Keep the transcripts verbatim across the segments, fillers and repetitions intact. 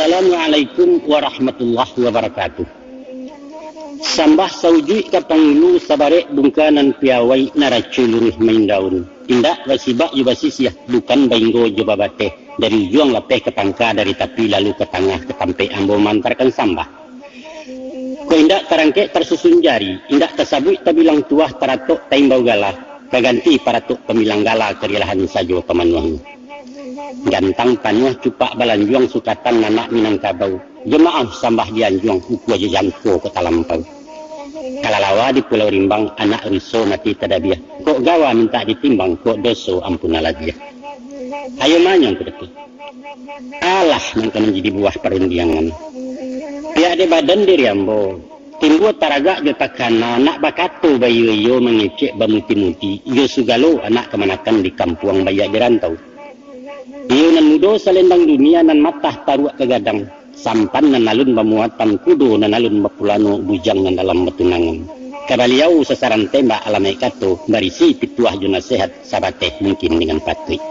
Assalamualaikum warahmatullahi wabarakatuh. Sambah saujuik ka pangulu, sabarek bungka nan piawai, naraco luruih maindaun. Indak basibak jo basisiah, bukan bainggo jo babateh. Dari ujuang lapeh ka pangka, dari tapi lalu ka tangah, ka tampek ambo maantakan sambah. Kok indak tarangkek tarsusun jari, indak tasabuik tabilang tuah, taratok taimbau gala, ka ganti paratok pamilang gala, karilahan sajo pamanuahnyo. Gantang panuah cupak balanjuang, sukatan anak Minangkabau. Jamaah sambah dianjuang, ukua jo jangko kok talampau. Kalalawa di Pulau Rimbang, anak ruso mati tadabiah. Kok gawa mintak ditimbang, kok doso ampunlah labiah. Ayo manyang ka depan. Alah, nan ka manjadi buah parundiangan. Pihak dek badan diri ambo, timbua taragak jo takana, nak bakato baiyo-iyo, mangecek bamuti-muti, jo sugalo anak kamanakan di kampuang baiak di rantau. Iyo nan mudo salendang dunia, nan matah paruak ka gadang, sampan nan alun bamuatan, kudo nan alun bapulano, bujang nan dalam batunangan. Ka baliau sasaran tembak alamaik kato, barisi pituah jo nasehat, sabateh mungkin dengan patuik.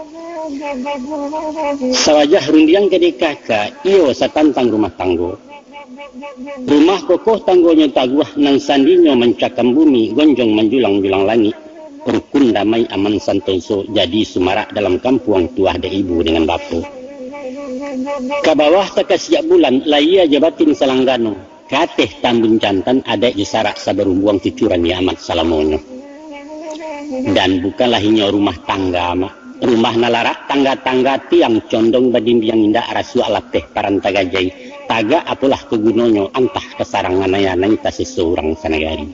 Sawajah rundiang ka dikaka, iyo satantang rumah tanggo. Rumah kokoh tanggonyo taguah, nan sandinyo mancakam bumi, gonjong manjulang-julang langik. Rukun damai aman santoso, jadi sumarak dalam kampuang, tuah dek ibu dengan bapo. Ka bawah takasiak bulan, lahia jo batin salanggano. Ka ateh tambun jantan, adaik jo sarak sabarumbuang, cucuran nyo amat salamonyo. Dan bukanlah inyo rumah tangga, Mak. Rumah nan larak tangga-tangga, tiang condong badimbiang, indak rasuak lapeh paranta gajai. Tagak apolah ka gunonyo, antah ka sarang anai-anai, taseso urang sanagari.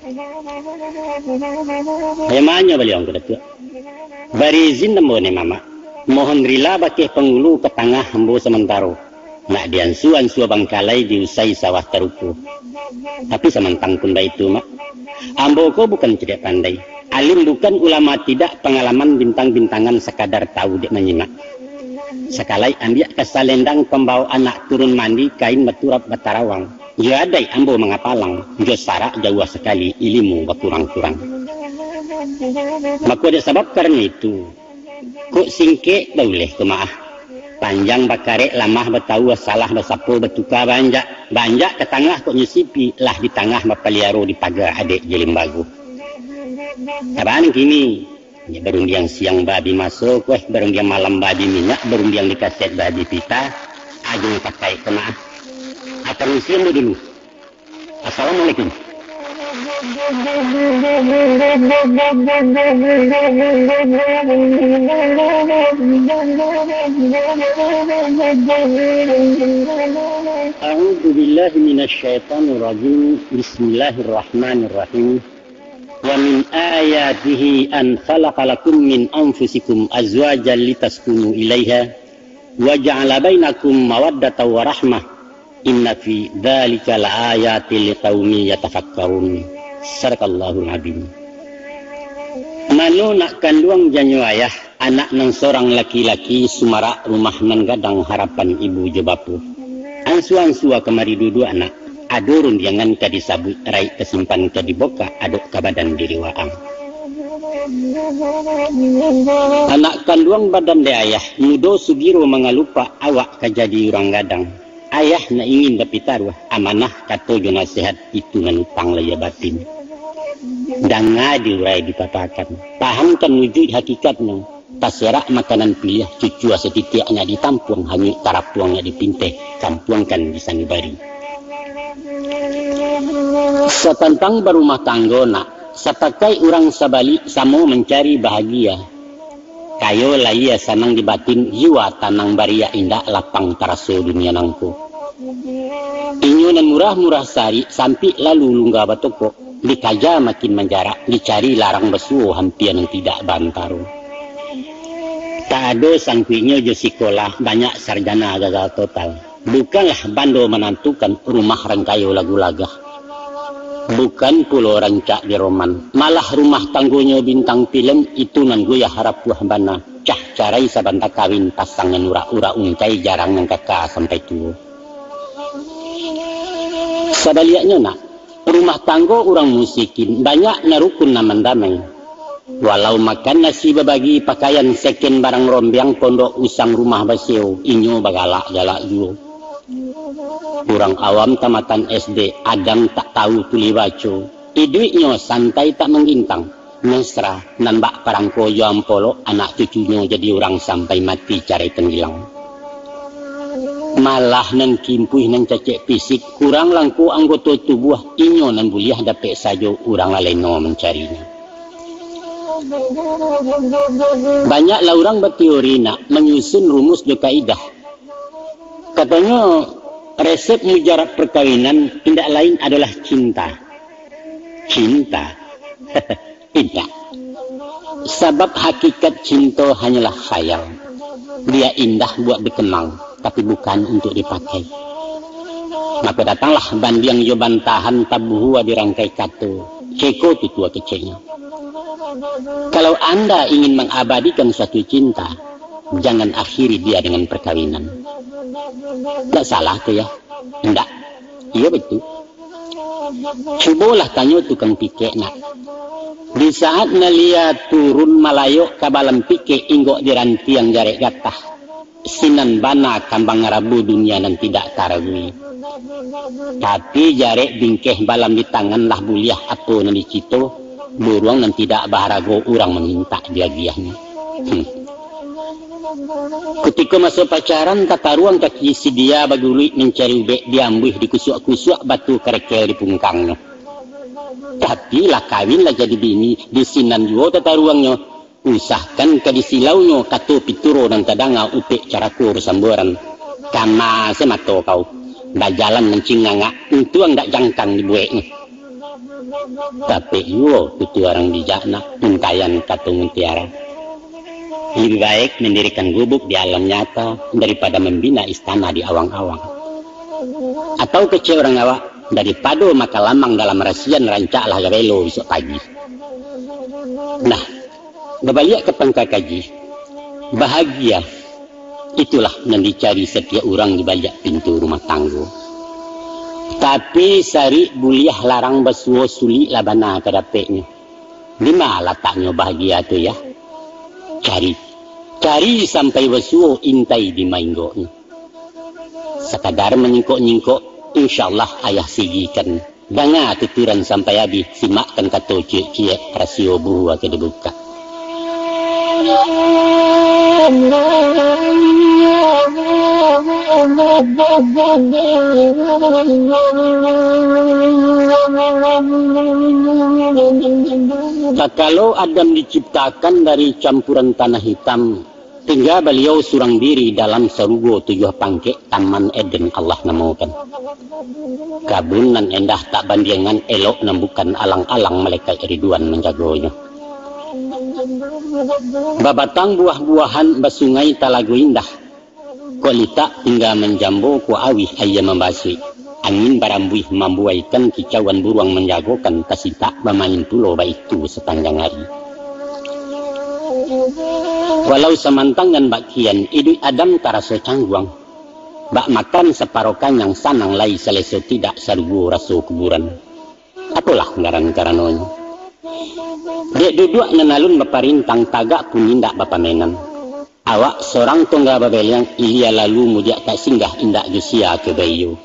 Bagaimana baliau, Angku Datuak? Bari izin ambo ni, Mamak. Mohon rila bakeh pangulu ka tangah ambo samantaro. Nak diansua-ansua bangkalai, diusai sawah taruko. Tapi samantang pun baitu, Mak. Ambo ko bukan cadiak pandai. Alim bukan, ulama tidak, pangalaman bintang-bintangan, sakadar tahu dek manyimak. Sakalai ambiak ka salendang, pambawo anak turun mandi, kain baturap batarawang. Jo adaik ambo mangapalang, jo sarak jauah sakali, ilimu bakurang-kurang. Mako dek sabab karano itu, kok singkek bauleh ko maah. Panjang bakarek, lamah batawu, salah basapo, batuka baanjak. Baanjak ka tangah kok nyo sipi, lah di tangah bapaliaro, di paga adaik jo limbago. Kaban kini, nyo barundiang siang babi maso, kueh barundiang malam babi minyak, barundiang di kaset babi pita, ajo pakai ko maah. Akan usian dulu. Assalamualaikum. أعوذ بالله من الشيطان الرجيم. بسم الله الرحمن الرحيم. ومن آياته أن خلق لكم من أنفسكم أزواجا لتسكنوا إليها وجعل بينكم مودة ورحمة إن في ذلك لآيات لقوم يتفكرون. صدق الله العظيم. Mano nak kanduang janyo ayah, anak nan sorang laki-laki, sumarak rumah nan gadang, harapan ibu jo bapo. Ansua-ansua kamari duduak nak, ado rundiangan ka disabuik, raik ka simpan ka dibokak, adok ka badan diri waang. Anak kanduang badan dek ayah, mudo sugiro mangalupak, awak ka jadi urang gadang. Ayah nak ingin bapitaruah, amanah kato jo nasihat, itu nan utang lahia batin. Danga diurai dipapakan, pahamkan wujuik hakikatnyo, taserak makanan piliah, cucua satitiak nak ditampuang, hanyuik tarapuang nak dipinteh, kampuangkan di sanubari. Satantang barumah tanggo nak, satakaik urang sabalik, samo mancari bahagia. Kayo lahia sanang di batin, jiwa tanang bariak, indak lapang taraso dunia nangko. Inyo nan murah-murah sarik, sampik lalu lungga batokok, dikaja makin manjarak, dicari larang basuo, hampia nan tidak baantaro. Tak ado sangkuiknyo jo sikolah, banyak sarjana gagal total. Bukanlah bando manantukan, rumah rangkayo lagu lagah. Bukan pulo rancak di roman, malah rumah tanggonyo bintang pilem, itu nan goyah rapuah bana, cah carai sabanta kawin, pasang nan urak-urak ungkai, jarang nan kaka sampai tuo. Sabaliaknyo nak, rumah tanggo urang musikin, banyak nan rukun aman damai. Walau makan nasi babagi, pakaian seken barang rombiang, pondok usang rumah baseo, inyo bagalak-galak juo. Urang awam tamatan S D, Adam tak tahu tuli baco. Iduiknyo santai tak manggintang. Mesra, nan bak parangko jo ampolok, anak cucunyo jadi urang sampai mati carai tanggilang. Malah nan kimpuih, nan cacek fisik, kurang langko anggoto tubuah, inyo nan buliah dapek sajo urang aleno mancarinyo. Banyaklah urang bateori nak manyusun rumus jo kaidah. Katonyo, resep mujarab perkawinan indak lain adolah cinta. Cinta? Indak. Sabab hakikat cinto hanyolah khayal. Dia indah buat dikenang, tapi bukan untuk dipakai. Mako datanglah bandiang jo bantahan, tabuhua di rangkai kato. Ceko tutua keceknyo. Kalau anda ingin mengabadikan suatu cinta, jangan akhiri dia dengan perkawinan. Ndak salah tu, yah? Ndak. Iyo, batua. Cubolah tanyo tukang pikek nak. Di saat nalia turun malayok ka balam pikek, inggok di rantiang jarek gatah. Sinan bana kambang rabu dunia nan tidak taragui. Tapi jarek bingkeh balam di tangan lah buliah apo nan dicito, buruang nan tidak baharago urang mamintak diagiahnyo. Hmm. Kutiko maso pacaran, tataruang kaki si dia baguluik mancari ubek, diambuih dikusuak-kusuak batu karekel di pungkangnyo. Tapi lah kawin, lah jadi bini, di sinan juo tataruangnyo. Usahkan ka disilaunyo kato pituro nan tadanga upek carako basambuaran. Kama se mato kau, bajalan mancingangak, untuang dak jangkang dibueknyo. Tapek juo tutua urang bijak nak, untaian kato mutiara. Lebih baik mendirikan gubuk di alam nyata daripada membina istana di awang-awang. Atau kecek urang awak, daripado makan lamang dalam rasian, rancaklah gabelo besok pagi. Nah, babaliak ka pangka kaji, bahagia, itulah nan dicari satiok urang di baliak pintu rumah tanggo. Tapi sarik buliah larang basuo, suliklah bana ka dapeknyo. Dima lataknyo bahagia tu, yah? Cari, cari sampai basuo, intai di mainggoknyo. Sakadar manyingkok-nyingkok, insyaallah ayah sigikan. Danga tuturan sampai abih, simakkan kato ciek-ciek, rasio buhua ka dibukak. Takalo Adam diciptakan dari campuran tanah hitam, tingga baliau surang diri dalam sarugo tujuah pangkek, Taman Eden Allah namokan. Kabun nan endah tak bandiangan, elok nan bukan alang-alang, malaikat Ridwan manjagonyo. Babatang buah-buahan, basungai talago indah. Kok litak tingga manjambo, kok auih aia mambasuik. Angin barambuih mambuaikan, kicauan buruang manjagokan, tasitak bamain pulo baitu sapanjang ari. Walau samantang nan bak kian, iduik Adam taraso cangguang. Bak makan saparo kanyang, sanang lai saleso tidak, sarugo raso kuburan. Apolah ngaran karanonyo? Dek duduak nan alun baparintang, tagak pun indak bapamenan. Awak sorang tongga babeleang, ilia lalu mudiak tak singgah, indak jo sia ka baiyo.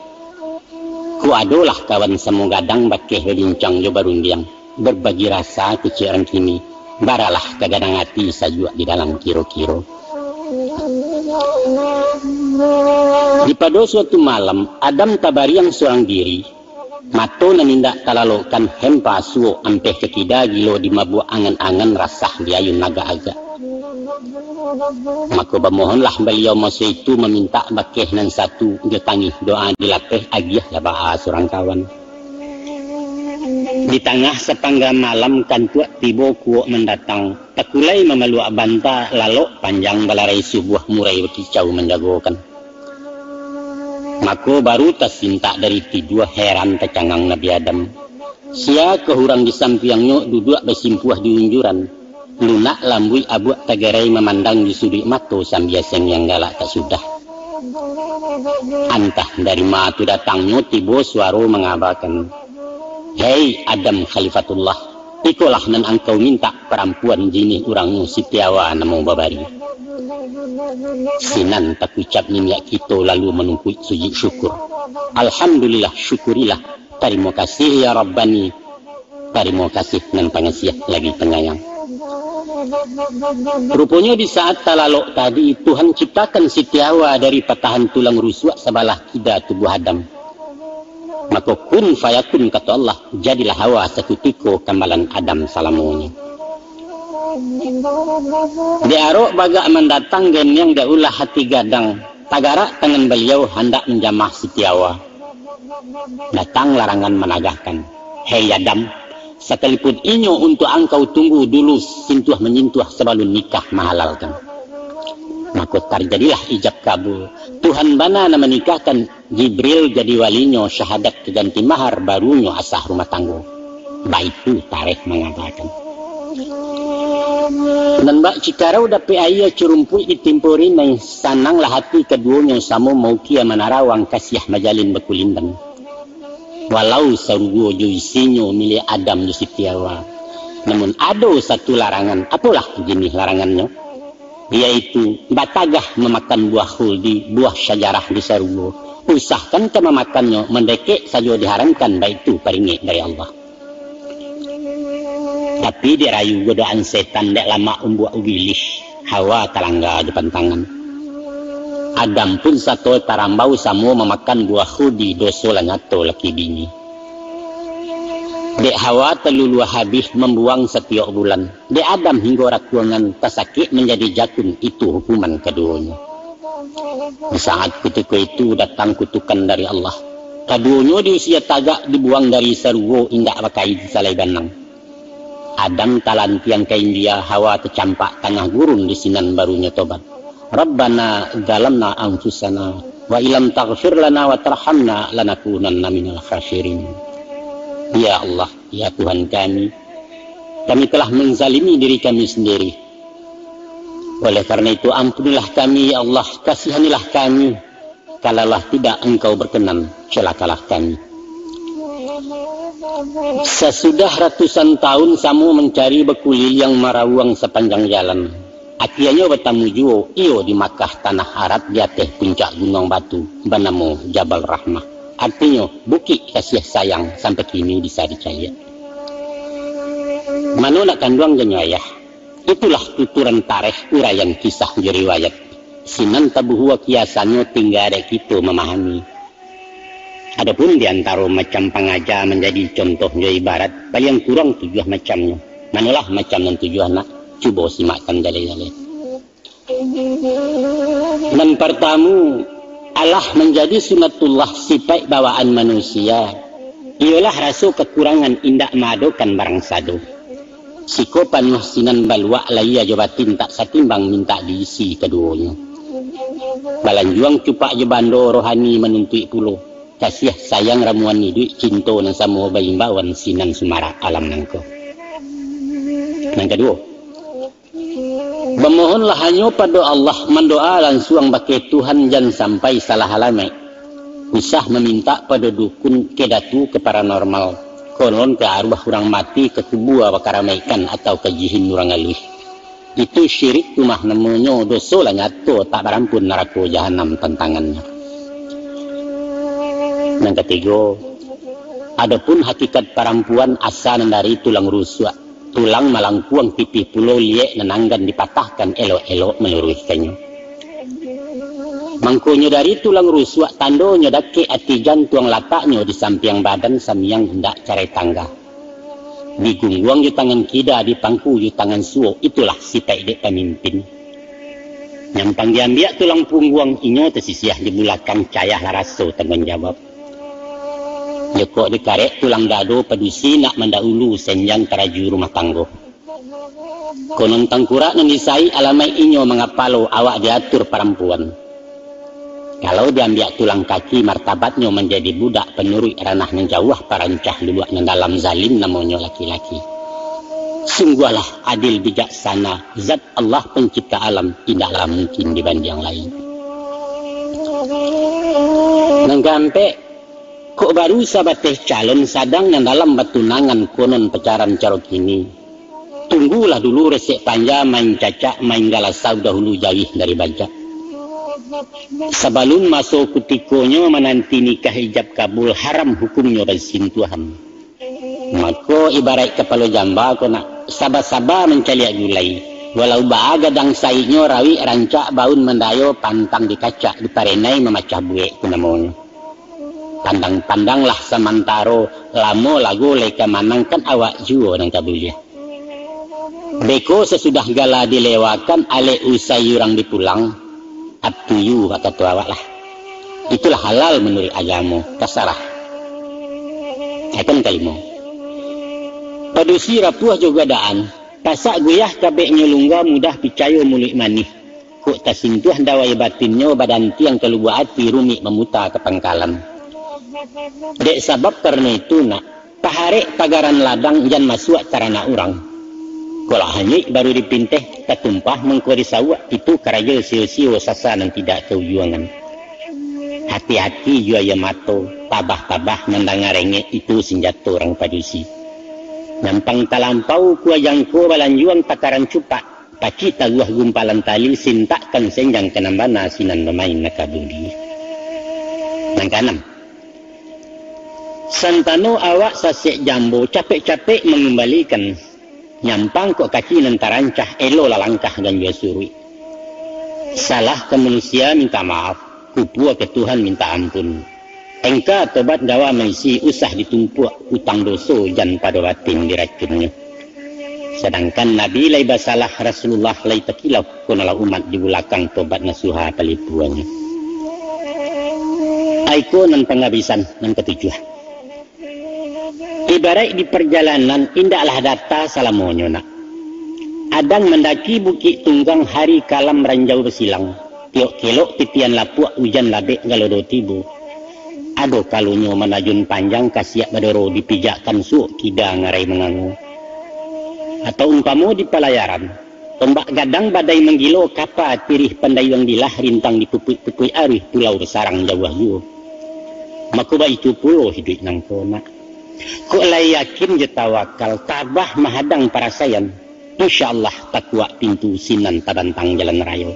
Kok adolah kawan samo gadang, bakeh babincang jo barundiang, babagi rasa kecek urang kini, baralah ka gadang ati, sajuak di dalam kiro-kiro. Dipado suatu malam, Adam tabariang surang diri, mato nan indak talalokkan, hempa suok ampeh ka kida, gilo dimabuak angan-angan, rasah diayun agak-agak. Mako bamohonlah baliau maso itu, mamintak bakeh nan satu, jo tangih doa dilapeh, agiahlah baa surang kawan. Di tangah sapangga malam, kantuak tibo kuok mandatang, takulai mamaluak banta, lalok panjang balarai, subuah murai bakicau manjagokan. Mako baru tasintak dari tidua, heran tacangang Nabi Adam. Sia ka urang di sampiangnyo, duduak basimpuah di unjuran. Lunak lambuik abuak tagarai, mamandang di suduik mato, sambia sengiang galak tak sudah. Antah dari ma tu datangnyo, tibo suaro mangabakan, "Hei Adam Khalifatullah, ikolah nan angkau mintak, parampuan jinih urangnyo, Siti Hawa namo babari." Sinan takucap niniak kito, lalu manungkuik sujuik syukur. Alhamdulillah, syukurilah. Tarimo kasih, ya Rabbani. Tarimo kasih nan pangasiah lagi panyayang. Ruponyo di saat talalok tadi, Tuhan ciptakan Siti Hawa dari patahan tulang rusuak sabalah kida tubuah Adam. Mako, kun fayakun, kato Allah, jadilah Hawa sakutiko kambalan Adam salamonyo. Dek arok bagak mandatang, geniang dek ulah hati gadang, tagarak tangan Baliau handak manjamah Siti Hawa. Datang larangan managahkan, "Hei Adam, sakalipun inyo untuak angkau, tunggu dulu sintuah-manyintuah sabalun nikah mahalalkan." Mako tarjadilah ijab kabul. Tuhan bana nan manikahkan, Jibril jadi walinyo, syahadat ka ganti mahar, barunyo asah rumah tanggo. Baitu tarikh mangatakan. Nan bak cikarau dapek aia, curumpuik ditimpo rinai, sananglah hati kaduonyo, samo maukia manarawang, kasiah majalin bakulindan. Walau sarugo jo isinyo milik Adam jo Siti Hawa, namun ado satu larangan. Apolah jinih larangannyo? Yaitu batagah mamakan buah khuldi, buah syajarah di sarugo. Usahkan ka mamakannyo, mandekek sajo diharamkan, baitu paringek dari Allah. Tapi dek rayu godaan setan, dek lamak umbuak ubilih, Hawa talangga jo pantangan. Adam pun sato tarambau, samo mamakan buah khuldi, doso lah nyato laki bini. Dek Hawa taluluah habih mambuang satiok bulan. Dek Adam hinggo rakuangan, tasakik manjadi jakun, itu hukuman kaduonyo. Di saat kutiko itu datang kutukan dari Allah. Kaduonyo di usia tagak dibuang dari sarugo, indak bakain salai banang. Adam talantiang ka India, Hawa tacampak tangah gurun, di sinan barunyo tobat. "Rabbana zalamna anfusana, wa illam taghfir lana wa tarhamna lanakunanna minal khasirin." Ya Allah, ya Tuhan kami, kami telah menzalimi diri kami sendiri. Oleh karena itu, ampunilah kami, ya Allah, kasihanilah kami. Kalaulah tidak Engkau berkenan, celakalah kami. Sasudah ratusan tahun samo mancari, bakuliliang marawuang sapanjang jalan, akianyo batamu juo iyo di Makkah, tanah Arab, di ateh puncak gunuang batu banamo Jabal Rahmah. Artinyo, bukik kasiah sayang, sampai kini bisa dicaliak. Mano nak kanduang janyo ayah? Itulah tuturan tarikh, uraian kisah jo riwayat. Sinan tabuhua kiasannyo, tingga dek kito mamahami. Adopun di antaro macam pangaja manjadi contoh jo ibarat, paliang kurang tujuah macamnyo. Manolah macam nan tujuah nak? Cubo simakkan jaleh-jaleh. Nan partamu, alah manjadi sunatullah sipaik bawaan manusia, iyolah raso kakurangan indak maadokan barang sado. Siko panuah sinan baluak, lahia jo batin tak satimbang, mintak diisi kaduonyo. Balanjuang cupak jo bando, rohani manuntuik pulo. Kasiah sayang ramuan iduik, cinto nan samo baimbauan, sinan sumarak alam nangko. Nan kaduo, bamohonlah hanyo pado Allah, mandoa lansuang bakeh Tuhan, jan sampai salah alamaik. Usah mamintak pado dukun, ka datu, ka paranormal, konon ka aruah urang mati, ka kubua bakaramaikan, atau ka jihin urang aluih. Itu syirik tu mah namonyo, doso lah nyato, tak barampun narako jahanam tantangannyo. Nan katigo, adopun hakikat parampuan asa nan dari tulang rusuak, tulang malangkuang, tipih pulo liek nan anggan dipatahkan, elok-elok maluruihkannyo. Mangkonyo dari tulang rusuak, tandonyo dakek ati jantuang, lataknyo di sampiang badan, samiang indak carai tangga. Digungguang jo tangan kida, dipangku jo tangan suo, itulah sipaik dek pamimpin. Nyampang diambiak tulang pungguang, inyo tasisiah di bulakang, cayahlah raso tangguang jawab. Jokok dikarek tulang dado, padusi nak mandahulu, senjang taraju rumah tanggo. Konon tangkurak nan disaik, alamaik inyo mangapalo, awak diatur parampuan. Kalau diambiak tulang kaki, martabatnyo manjadi budak, panuruik ranah nan jauah, parancah luluak nan dalam, zalim namonyo laki-laki. Sungguahlah adil bijaksana, Zat Allah pencipta alam, indaklah mungkin dibandiang lai. Nan kaampek, kok baru sabateh calon, sadang nan dalam batunangan, konon pacaran caro kini. Tunggulah dulu resek panja, main cacak, main galasau, dahulu jauih dari bajak. Sabalun maso kutikonyo mananti nikah ijab kabul, haram hukumnyo basintuahan. Mako, ibaraik kapalo jamba ko nak, saba-saba mancaliak gulai. Walau baa gadang saiknyo, rawik rancak baun mandayo, pantang dikacak diparenai, mamacah buek tu namonyo. Pandang-pandanglah samantaro, lamo lago lai ka manangkan, awak juo nan ka buliah. Beko sasudah gala dilewakan, alek usai urang dipulang, up to you, bak kato awak lah. Itulah halal manuruik agamo, tasarah. Ayat kalimo. Padusi rapuah jo gadaan, pasak guyah kabeknyo lungga, mudah picayo muluik manih. Kok tasintuah dawai batinnyo, badantiang ka lubuak ati, rumik mamuta ka pangkalan. Dek sabab karano itu nak, paharek pagaran ladang, jan masuak taranak urang. Kok lah hanyuik baru dipinteh, tatumpah mangko disauak, itu karajo sio-sio, sasa nan tidak kaujuangan. Hati-hati jo aia mato, tabah-tabah mandanga rengek, itu sinjato urang padusi. Nyampang talampau kua jangko, balanjuang takaran cupak, pacik taguah gumpalan tali, sintakkan senjang ka nan bana, sinan bamain nakabudi. Nan kaanam, santano awak sasek jambo, capek-capek mangumbalikan. Nyampang kok kaci nan tarancah, elo lah langkah ganjua suruik. Salah ka manusia minta maaf, kupua ka Tuhan minta ampun. Engka tobat gawa maisi, usah ditumpuak utang doso, jan pado batin diracunnyo. Sadangkan Nabi lai basalah, Rasulullah lai takilaf, konolah umat di bulakang tobat nasuha palipuannyo. Aiko nan pangabisan nan katujuah. Ibaraik di parjalanan, indaklah data salamonyo nak. Adang mandaki Bukik Tunggang, hari kalam ranjau basilang. Tiok kelok titian lapuak, ujan labek galodo tibo. Ado kalonyo manajun panjang, kasiak badoro dipijakkan, suok kida ngarai mangango. Atau umpamo di palayaran, tombak gadang badai manggilo, kapa tirih pandayuang dilah, rintang dipupuik-pupuik aruih, pulau basarang jauah juo. Mako baitu pulo hiduik nangko nak. Kok lai yakin jo tawakal, tabah mahadang parasaian, insya Allah takuak pintu, sinan tabantang jalan rayo.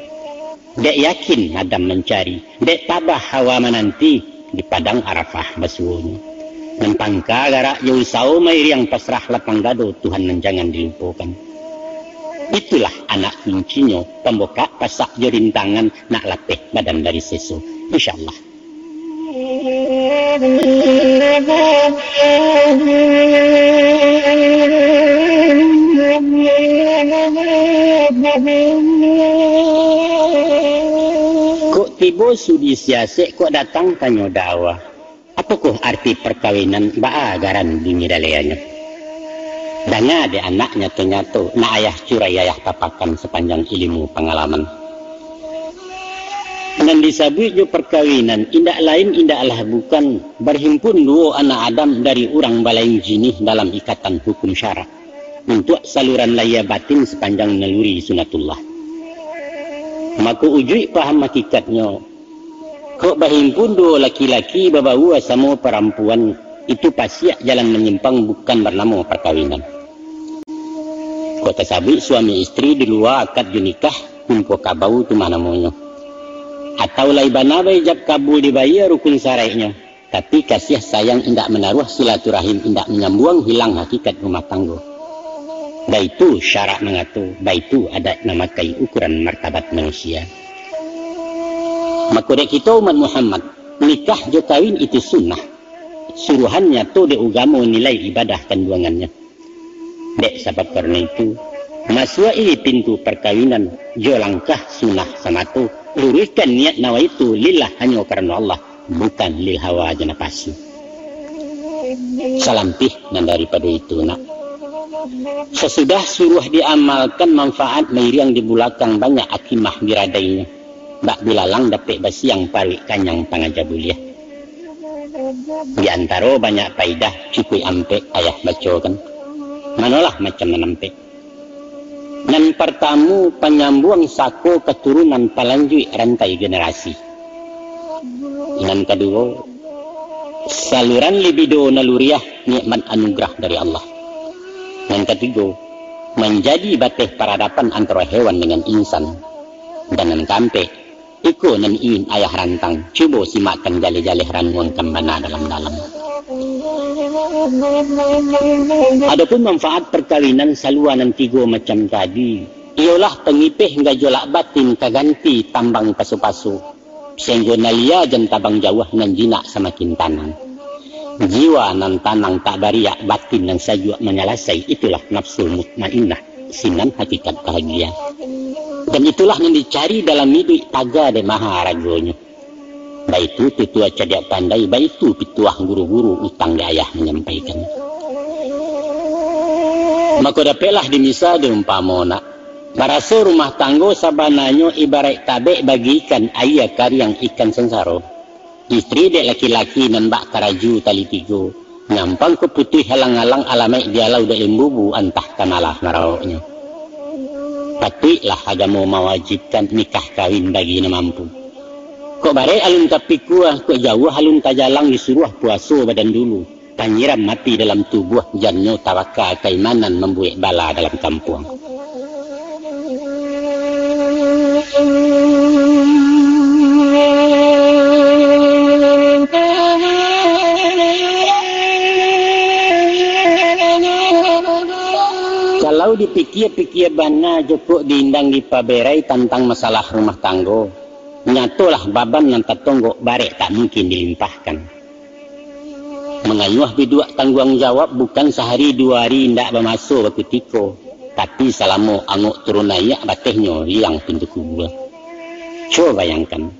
Dek yakin Adam mancari, dek tabah Hawa mananti, di Padang Arafah basuonyo. Nan pangka garak jo usao mairiang, pasrah lapang dado, Tuhan nan jangan dilupokan. Itulah anak kuncinyo, pambukak pasak jo rintangan, nak lapeh badan dari seso. Insya Allah. Kok tibo sudi siasek, kok datang tanyo dawa. Apokoh arti parkawinan, baa garan bunyi daleanyo? Danga dek anak nyato-nyato, nak ayah curai ayah papakan, sapanjang ilimu pangalaman. Nan disabuik jo parkawinan, indak lain indaklah bukan, barhimpun duo anak Adam dari urang balain jinih dalam ikatan hukum syarak, untuak saluran lahia batin sapanjang naluri sunatullah. Mako ujuik paham hakikatnyo, kok bahimpun duo laki-laki, babaua samo parampuan, itu pasiak jalan manyimpang, bukan barnamo parkawinan. Kok tasabuik suami istri di lua akad jo nikah, kumpua kabau tu mah namonyo. Atau lai bana baijab kabul, dibayia rukun saraiknyo, tapi kasiah sayang indak manaruah, silaturahim indak manyambuang, hilang hakikat rumah tanggo. Baitu syarak mangato, baitu adat mamakai, ukuran martabat manusia. Mako dek kito umat Muhammad, nikah jo kawin itu sunnah. Suruhan nyato dek ugamo, nilai ibadah kanduangannyo. Dek sabab karano itu, masuak-i pintu parkawinan jo langkah sunnah samato, luruihkan niat nawaitu lillah, hanyo karano Allah, bukan lil hawa jo napasu. Salampih nan daripado itu nak, sasudah suruah diamalkan, manfaat mairiang di bulakang, banyak akimah biradainyo. Bak bilalang dapek basiang, paruik kanyang pangaja buliah. Di antaro banyak paidah, cukuik ampek ayah bacokan. Manolah macam nan ampek? Nan partamo, panyambuang sako katurunan, palanjuik rantai generasi. Nan kaduo, saluran libido naluriah, nikmat anugerah dari Allah. Nan katigo, manjadi bateh paradapan antaro hewan dengan insan. Dan nan kaampek, Iko nan ingin ayah rantang, cubo simakkan jaleh-jaleh ranuangkan bana dalam-dalam. Adopun manfaat parkawinan salua nan tigo macam tadi, iyolah pangipeh gajolak batin ka ganti tambang paso-paso, sainggo nan lia jan tabang jauah, nan jinak samakin tanang. Jiwa nan tanang tak bariak, batin nan sajuak manyalasai, itulah nafsu mutmainnah, sinan hakikat bahagia. Dan itulah nan dicari dalam iduik, taga dek maha aragonyo. Baitu tutua cadiak pandai, baitu pituah guru-guru, utang di ayah manyampaikan. Mako dapeklah dimisa di umpamo nak. Baraso rumah tanggo sabananyo ibaraik tabek bagikan aia kariang ikan sansaro. Istri dek laki-laki nan bak karaju tali tigo, nyampang ka putuih alang-alang, alamaik dialau dek limbubu, antah ka malah marawoknyo. Patuiklah agamo mawajibkan nikah kawin bagi nan mampu. Kok barek alun tapikua, kok jauah alun tajalang, disuruah puaso badan dulu. Panyiram api dalam tubuah, jannyo tabaka kaimanan, mambuek bala dalam kampuang. Kalau dipikia-pikia bana, jokok diindang dipaberai tantang masalah rumah tanggo, nyatolah baban nan tatonggok barek tak mungkin dilimpahkan. Mangayuah biduak tangguang jawab bukan sahari duo hari, indak bamaso bakutiko, tapi salamo angok turun naiak, batehnyo liang pintu kubua. Cubo bayangkan,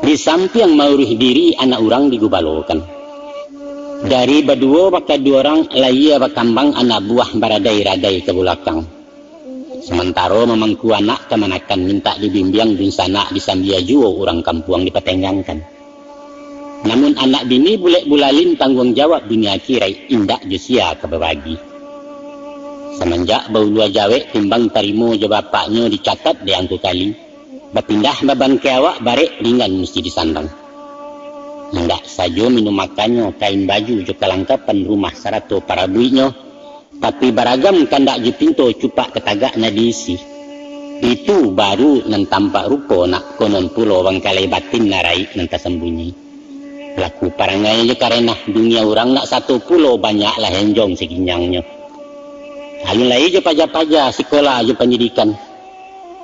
di sampiang mauruih diri, anak urang digubalokan. Dari baduo bakaduo urang, layia bakambang, anak buah baradai-radai ka bulakang. Samantaro mamangku anak kamanakan, mintak dibimbiang dunsanak, disambia juo urang kampuang dipatenggangkan. Namun anak bini bulek bulalin, tangguang jawab dunia akiraik indak jo sia ka babagi. Samanjak baulua jawek, timbang tarimo jo bapaknyo dicatat dek angku kali, bapindah baban ka awak, barek ringan musti disandang. Indak sajo minum makannyo, kain baju jo kalangkapan rumah sarato parabuiknyo, tapi baragam kandak jo pinto, cupak ka tagak nak diisi. Itu baru nan tampak rupo nak, konon pulo bangkalai batin nan raik nan tasambunyi. Laku parangai jo karenah, dunia urang nak sato pulo, banyaklah enjong saginjangnyo. Alun lai jo paja-paja, sikola jo pandidikan.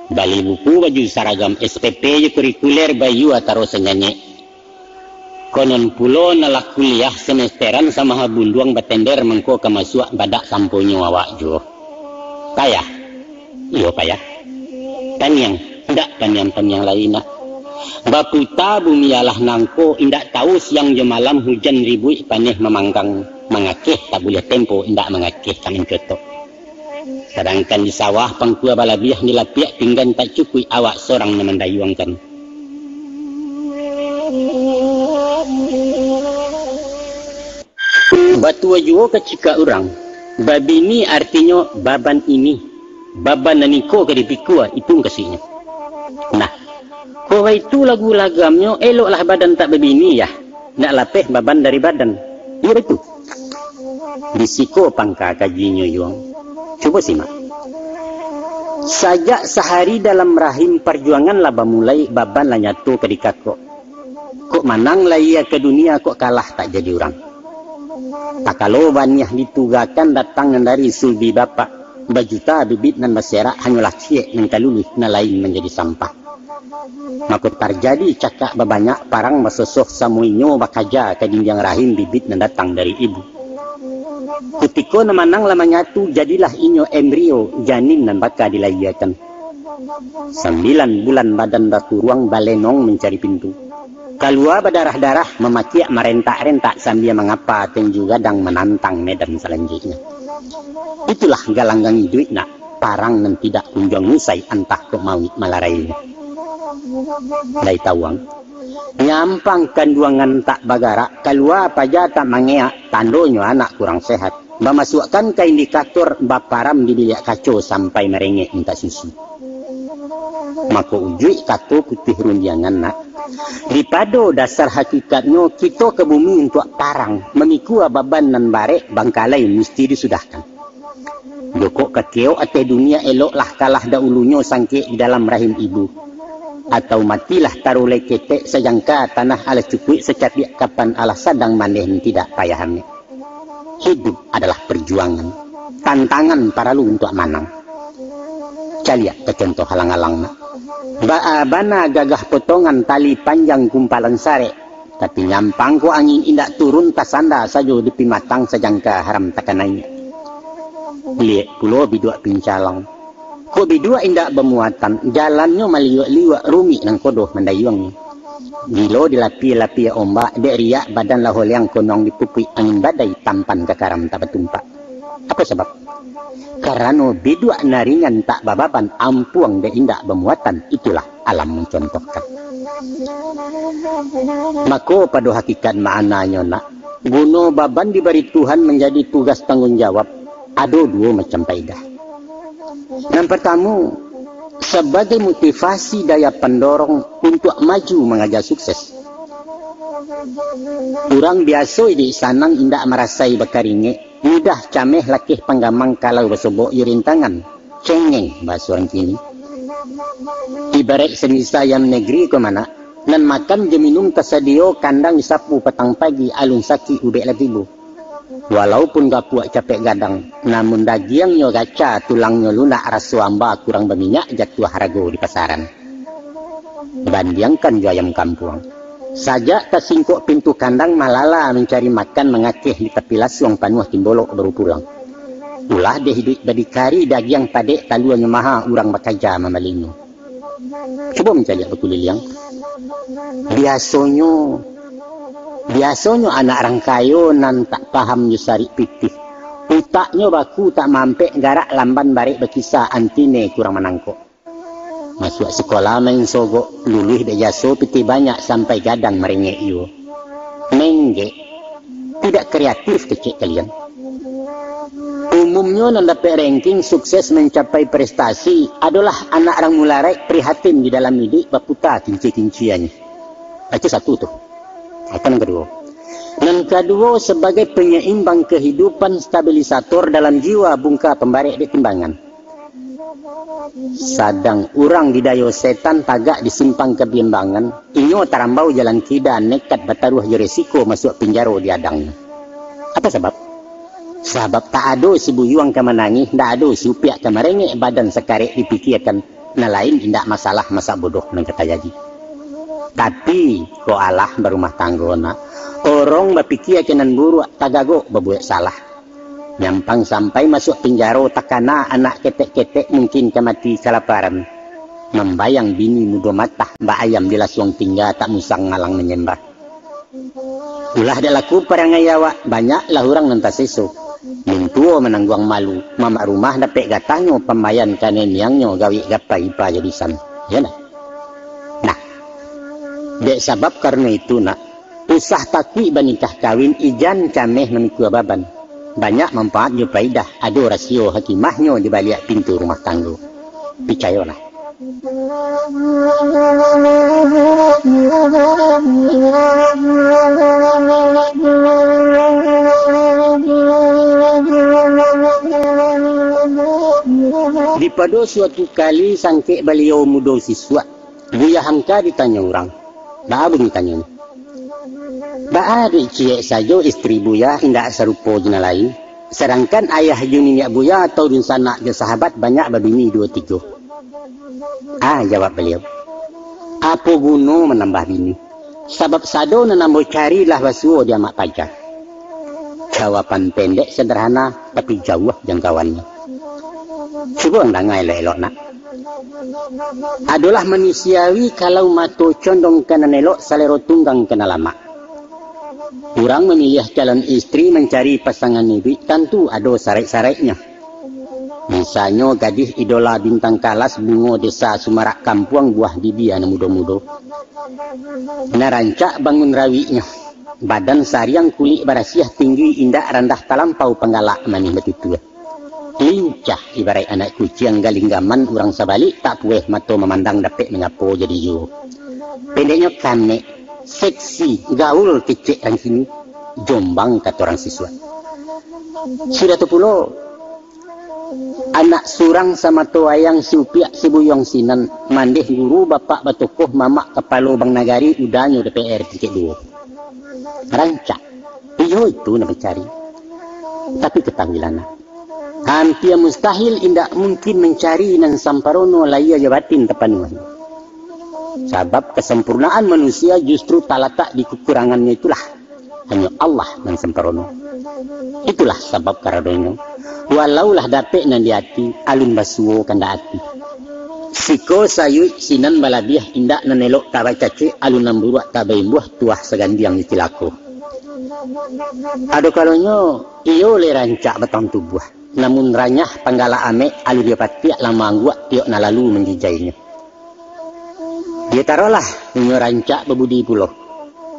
Bali buku, baju saragam, S P P jo kurikuler, bayua taro sanyanyek. Konon pulo nan lah kuliah semesteran samaha bunduang batender, mangko ka masuak badak samponyo awak juo. Payah? Iyo payah. Taniang? Indak taniang-taniang lai nak. Baputa bumi alah nangko, indak tahu siang jo malam, hujan ribuik paneh mamanggang, mangakeh tak buliah tempo, indak mangakeh tak mancotok. Sadangkan di sawah pangkua balabiah, di lapiak pinggan tak cukuik, awak sorang nan mandayuangkan. Batua juo kacikak urang, babini artinyo baban ini, baban nan iko ka dipikua, itu mukasuiknyo. Nah, kok baitu lagu lagamnyo, eloklah badan tak babini, yah, nak lapeh baban dari badan. Iyo baitu. Di siko pangka kajinyo, Yuang. Cubo simak. Sajak sahari dalam rahim, parjuangan lah bamulai, baban lah nyato ka dikakok. Kok manang lahia ka dunia, kok kalah tak jadi urang. Takalo baniah ditugakan, datang nan dari sulbi bapak, bajuta bibit nan baserak, hanyolah ciek nan ka luluih, nan lain manjadi sampah. Mako tarjadi cakak babanyak, parang basosoh, samo inyo bakaja ka dindiang rahim bibit nan datang dari ibu. Kutiko nan manang lah manyatu, jadilah inyo embrio, janin nan baka dilahiakan. Sambilan bulan badan bakuruang, balenong mancari pintu. Kalua badarah-darah, mamakiak marentak-rentak, sambia mangapa tinju gadang, manantang medan salanjuiknyo. Itulah galanggang iduik nak, parang nan tidak kunjuang usai, antah kok mauik malarainyo. Lai tawang, nyampang kanduangan tak bagarak, kalua paja tak mangeak, tandonyo anak kurang sehat. Bamasuakkan ka indikator, baparam di biliak kaco, sampai marengek mintak susu. Mako ujuik kato putuih rundiangan nak, dipado dasar hakikatnyo, kito ka bumi untuak parang, mamikua baban nan barek, bangkalai musti disudahkan. Jokok ka keok ateh dunia, eloklah kalah dahulunyo, sangkek di dalam rahim ibu. Atau matilah tarulai ketek, sajangka tanah alah cukuik, sacapiak kapan alah sadang mandeh, nan tidak payah amek. Hidup adalah perjuangan, tantangan paralu untuak manang. Caliak ka contoh alang-alang nak. Baa bana gagah potongan tali panjang gumpalan sarek, tapi nyampang ko angin indak turun, tasanda sajo di pimatang, sajangka haram takanai. Liek pulo biduak pincalang. Kok biduak indak bamuatan, jalannyo maliuak-liuak, rumik nan kodoh mandayuang. Gilo dilapia-lapia ombak, dek riak badan lah holeang, konon dipupuik angin badai, tampan ka karam tak batumpak. Apo sabab? Karano biduak nan ringan tak bababan, ampuang dek indak bamuatan, itulah alam mancontohkan. Mako, pado hakikat maknanyo nak, guno baban dibari Tuhan manjadi tugas tangguang jawab, ado duo macam paedah. Nan partamo, sabagai motivasi daya pandorong untuak maju mangaja sukses. Urang biaso iduik sanang indak marasai bakaringek, mudah cameh lakeh panggamang kalau basobok jo rintangan, cengeng bahaso urang kini. Ibaraik samisa ayam negeri ko manak, nan makan jo minum tasadio, kandang disapu patang pagi, alun sakik ubek lah tibo. Walaupun gapuak capek gadang, namun dagiangnyo gaca, tulangnyo lunak, raso amba kurang baminyak, jatuah harago di pasaran. Bandiangkan jo ayam kampuang. Sajak tasingkok pintu kandang, malala mancari makan, mangakeh di tapi lasuang, panuah timbolok baru pulang. Ulah deh iduik badikari, dagiang padek taluanyo maha, urang bakaja mambalinyo. Cubo mancaliak bakuliliang. Biasonyo, biasonyo anak rang kayo nan tak paham jo sarik pitih. Utaknyo baku tak mampek, garak lamban barek bakisa, antine kurang manangkok. Masuak sikola main sogok, luluih dek jaso pitih banyak, sampai gadang marengek juo. Menggek, tidak kreatif kecek kalian. Umumnyo nan dapek ranking, sukses mancapai prestasi, adolah anak rang mularaik, prihatin di dalam iduik, baputa kinci-kinciannyo. Itu satu tu. Itu nan kaduo. Nan kaduo, sabagai panyaimbang kahidupan, stabilisator dalam jiwa, bungka pambarek dek timbangan. Sadang urang didayo setan, tagak di simpang kabiambangan, inyo tarambau jalan kida, nekat bataruah jo resiko, masuak pinjaro di adangnyo. Apo sabab? Sabab tak ado si buyuang ka manangih, ndak ado si upiak ka marengek, badan sakarek dipikiakan, nan lain indak masalah, masak bodoh nan ka tajadi. Tapi, kok alah barumah tanggo nak, orong bapikia ka nan buruak, tagagok babuek salah. Nyampang sampai masuak pinjaro, takana anak ketek-ketek, mungkin ka mati kalaparan. Mambayang bini mudo matah, bak ayam di lasuang tingga, tak musang malang manyembah. Ulah dek laku parangai awak, banyaklah urang nan taseso. Mintuo manangguang malu, mamak rumah dapek gatahnyo, pambayan kanai niangnyo, gawik gapai ipa jo dusan. Iyo nah. Nah, dek sabab karano itu nak, usah takuik banikah kawin, ijan cameh mamikua baban. Banyak manfaat jo paidah, ado rasio hakimahnyo di baliak pintu rumah tanggo. Picayolah. Dipado suatu kali sangkek baliau mudo sisuak, Buya Hamka ditanyo urang. Baa bunyi tanyo ni? Baa dek ciek sajo istri Buya indak sarupo jo nan lain, sadangkan ayah jo niniak Buya atau dunsanak jo sahabat banyak babini duo tigo? Ah, jawab baliau, apo guno manambah bini? Sabab sado nan ambo cari lah basuo di amak paja. Jawaban pendek sederhana, tapi jauah jangkauannyo. Cubo ang danga elok-elok nak. Adolah manusiawi kalau mato condong ka nan elok, salero tunggang ka nan lamak. Urang mamiliah calon istri, mancari pasangan iduik, tantu ado saraik-saraiknyo. Misalnyo gadih idola bintang kalas, bungo desa sumarak kampuang, buah bibia nan mudo-mudo. Nan rancak bangun rawiknyo, badan sariang kulik barasiah, tinggi indak randah talampau, panggalak manih batutua. Lincah ibaraik anak kuciang, galinggaman urang sabalik, tak pueh mato mamandang, dapek manyapo jadi juo. Pendeknyo kanek, seksi, gaul kecek rang kini, jombang kato rang sisuak. Sudah tu pulo, Anak surang samato wayang, si upiak si buyuang sinan, mandeh guru bapak batokoh, mamak kapalo bank nagari, udanyo D P R tingkek duo. Rancak. Iyo itu nan dicari. Tapi katahuilah nak, hampir mustahil indak mungkin mancari nan samparono lahia jo batin tapanuahnyo. Sabab kasampurnaan manusia justru talatak di kakurangannyo itulah. Hanyo Allah nan samparono. Itulah sabab karanonyo, walau lah dapek nan di ati, alun basuo kandak ati. Siko sayuik sinan balabiah, indak nan elok tabacacek, alun nan buruak tabaimbuah, tuah sagandiang dicilako. Ado kalonyo, iyo lai rancak batang tubuah, namun ranyah panggalak amek, alun dipatiak lah maangguak tiok nan lalu manjijainyo. Yo taruihlah, inyo rancak babudi pulo.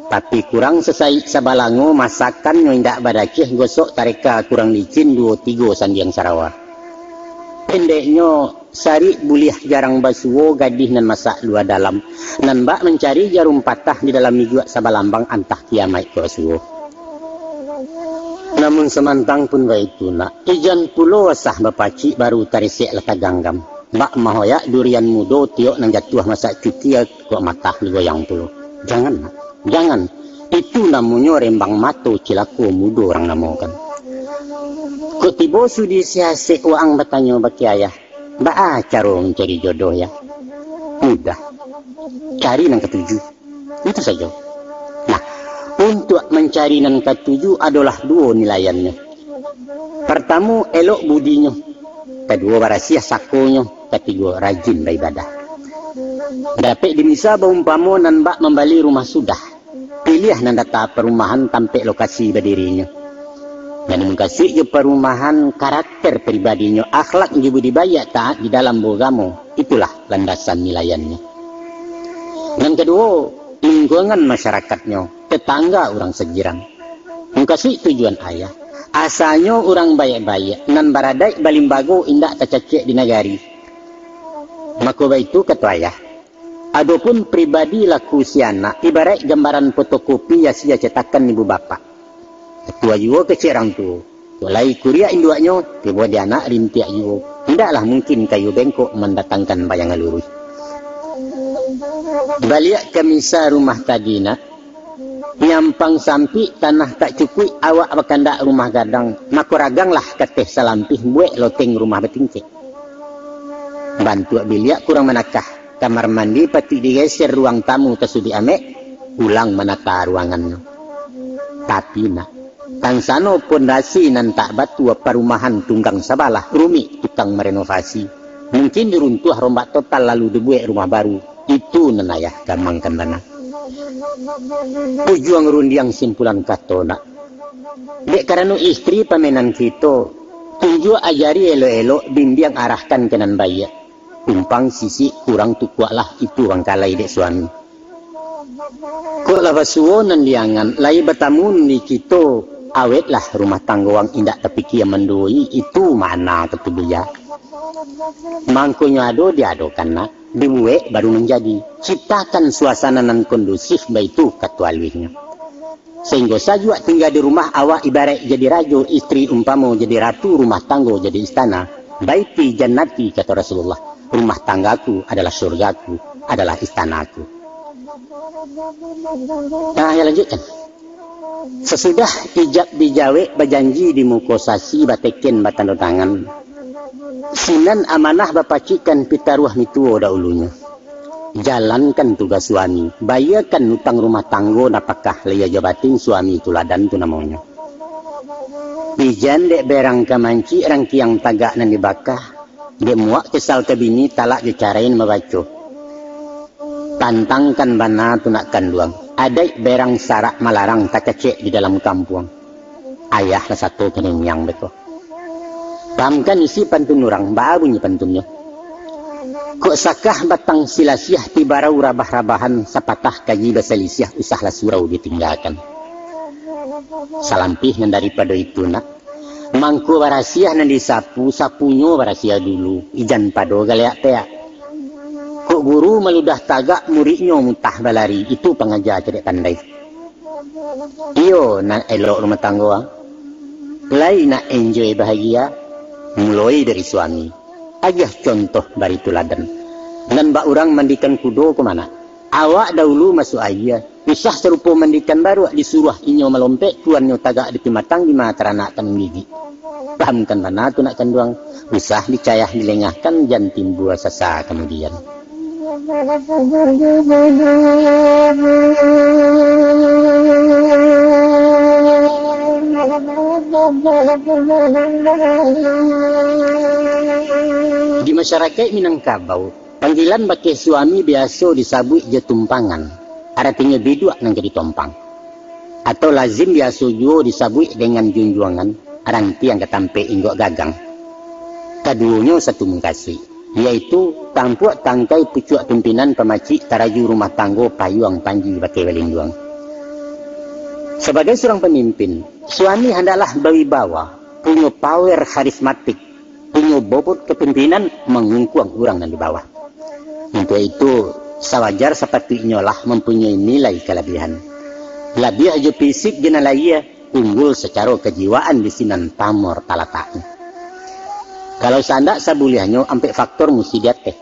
Tapi kurang sasaik sabalango, masakannyo indak badakeh, gosok tareka kurang licin, duo tigo sandiang sarawa. Pendeknyo, sarik buliah jarang basuo, gadih nan masak lua dalam, nan bak mancari jarum patah, di dalam miguak sabalambang, antah kiamaik ko basuo. Namun samantang pun baitu nak, ijan pulo asah bapacik, baru taresek lah taganggam. Bak mahoyak durian mudo, tiok nan jatuah masak cukia, kok matah digoyang pulo. Jangan nak, jangan. Itu namonyo rembang mato, cilako mudo urang namokan. Kok tibo sudi siasek, waang batanyo bak ayah, baa caro mancari jodoh, Yah? Mudah. Cari nan katuju. Itu sajo. Nah, untuak mancari nan katuju adolah duo nilaiannyo. Partamo, elok budinyo. Kaduo, barasiah sakonyo. Katigo, rajin baibadah. Dapek dimisa baumpamo nan bak mambali rumah sudah. Piliah nan data parumahan, tampek lokasi badirinyo. Nan mukasuik jo parumahan, karakter pribadinyo, akhlak jo budi baiak, taat di dalam baugamo, itulah landasan nilaiannyo. Nan kaduo, lingkungan masyarakatnyo, tetangga urang sajiran. Mukasuik tujuan ayah, asalnyo urang baiak-baiak, nan baradaik balimbago, indak tacacek di nagari. Mako baitu kato ayah, adopun pribadi laku si anak, ibaraik gambaran fotokopi asia cetakan ibu bapak. Katua juo kecek urang tuo. Kok lai kuriak induaknyo, tibo di anak rintiak juo. Indaklah mungkin kayu bengkok mandatangkan bayangan luruih. Baliak ka misa rumah tadi nak, nyampang sampik, tanah tak cukuik, awak bakandak rumah gadang, mako raganglah kateh salampih, buek loteng rumah batingkek. Bantuak biliak kurang manakah, kamar mandi patuik digeser, ruang tamu tasuduik amek, ulang manata ruangannyo. Tapi nak, tansano pondasi nan tak batua, parumahan tunggang sabalah, rumik tukang marenovasi. Mungkin diruntuah rombak total, lalu dibuek rumah baru. Itu nan ayah gamangkan bana. Ujuang rundiang simpulan kato nak, dek karano istri pamenan kito, tunjuak ajari elok-elok, bimbiang arahkan ka nan baiak. Kumpang sisik kurang tukuaklah, itu bangkalai dek suami. Kok lah basuo nan di angan, lai batamu nan di kito, awetlah rumah tanggo ang, indak tapikia manduoi, itu makna kato buya. Mangkonyo ado diadokan nak, dibuek baru manjadi. Ciptakan suasana nan kondusif, baitu kato aluihnyo. Sainggo sajuak tingga di rumah, awak ibaraik jadi rajo, istri umpamo jadi ratu, rumah tanggo jadi istana. Baiti jannati, kato Rasulullah, rumah tanggaku adalah surgaku, adalah istanaku. Nah, ya lanjutkan. Sasudah ijab dijawek, bajanji di muko sasi, bateken batando tangan, sinan amanah bapacikkan pitaruah mituo dahulunyo. Jalankan tugas suami, bayiakan utang rumah tanggo, napakah lahia jo batin, suami tuladan tu namonyo. Ijan dek berang ka mancik, rangkiang tagak nan dibakah, dek muak kesal ka bini, talak jo carai nan babaco. Tantangkan bana tu nak kanduang, adaik berang sarak malarang, takecek di dalam kampuang. Ayah lah sato kaniniang beko. Pahamkan isi pantun urang, baa bunyi pantunnyo. Kok sakah batang silasiah, tibarau rabah-rabahan, sapatah kaji basalisiah, usahlah surau ditinggakan. Salampih nan daripado itu nak, mangko barasiah nan disapu, sapunyo barasiah dulu, ijan pado galeak peak. Kok guru maludah tagak, muridnyo mutah balari, itu pangaja cadiak pandai. Iyo, nak elok rumah tanggo, ah. Lai nak enjoy bahagia. Muloi dari suami. Agiah contoh bari tuladan. Nan bak urang mandikan kudo ko mah nak. Awak dahulu masuak aia, usah sarupo mandikan baruak, disuruah inyo malompek, kuannyo tagak di pimatang, di ma taranak ka manggigik. Pahamkan bana tu nak kanduang, usah dicayah dilengahkan, jan timbua sasa kamudian. Di masyarakaik Minangkabau, panggilan bakeh suami biaso disabuik jo tumpangan, aratinyo biduak nan ka ditompang. Atau lazim biaso juo disabuik dengan junjuangan, rantiang ka tampek inggok gagang. Kaduonyo satu mukasuik, yaitu tampuak tangkai pucuak pimpinan pamacik taraju rumah tanggo payuang panji bakeh balinduang. Sabagai surang pamimpin, suami handaklah bawibawa, punyo power karismatik, punyo bobot kapimpinan mangungkuang urang nan di bawah. Untuak itu, sawajar sapatuiknyo lah mampunyoi nilai kalabiahan. Labiah jo fisik jo nan lahia, unggul sacaro kajiwaan di sinan pamor talataknyo. Kalau saandak sabuliahnyo ampek faktor musti diateh.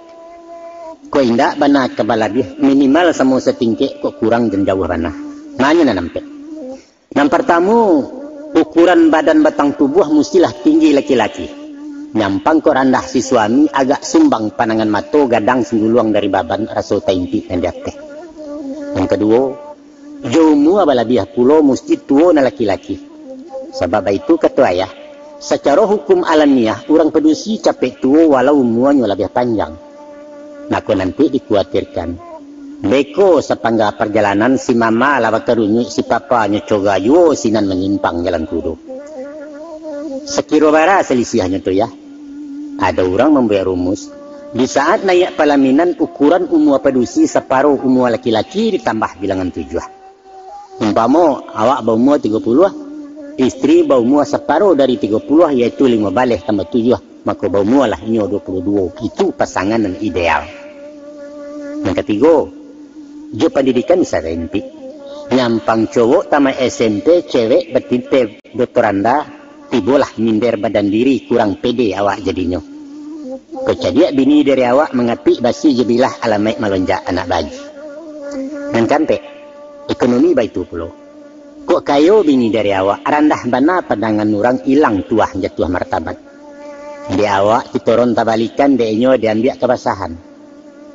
Kok indak bana ka balabiah, minimal samo satingkek, kok kurang jan jauah bana. Manyo nan ampek. Nan partamo, ukuran badan batang tubuah mustilah tinggi laki-laki. Nyampang kok randah si suami, agak sumbang panangan mato, gadang singguluang dari baban, raso taimpik nan di ateh. Nan kaduo, jo umua balabiah pulo musti tuo nan laki-laki. Sabab baitu kato ayah, sacaro hukum alamiah urang padusi capek tuo walau umuanyo labiah panjang. Mako nanti dikuatirkan, beko sapangga parjalanan si mama lah bakarunyuik, si papa nyo coga juo sinan manyimpang jalan kudo. Sakiro bara salisiahnyo tu, yah? Ado urang mambuek rumus, di saat naiak palaminan ukuran umua padusi saparo umua laki-laki ditambah bilangan tujuah. Umpamo, awak baumua tigo puluah, istri baumua saparo dari tigo puluah, yaitu limo baleh tambah tujuah, mako baumualah inyo duo puluah duo. Itu pasangan nan ideal. Nan katigo, jo pandidikan bisa rancak. Nyampang cowok tamaik S M P, cewek batinteh doktoranda, tibolah minder badan diri, kurang pede awak jadinyo. Kok cadiak bini dari awak, mangapik basi jo bilah, alamaik malonjak anak baji. Nan kaampek, ekonomi baitu pulo. Kok kayo bini dari awak, randah bana pandangan urang, ilang tuah jatuah martabat. Dek awak kitoron tabalikan, dek inyo diambiak kabasahan.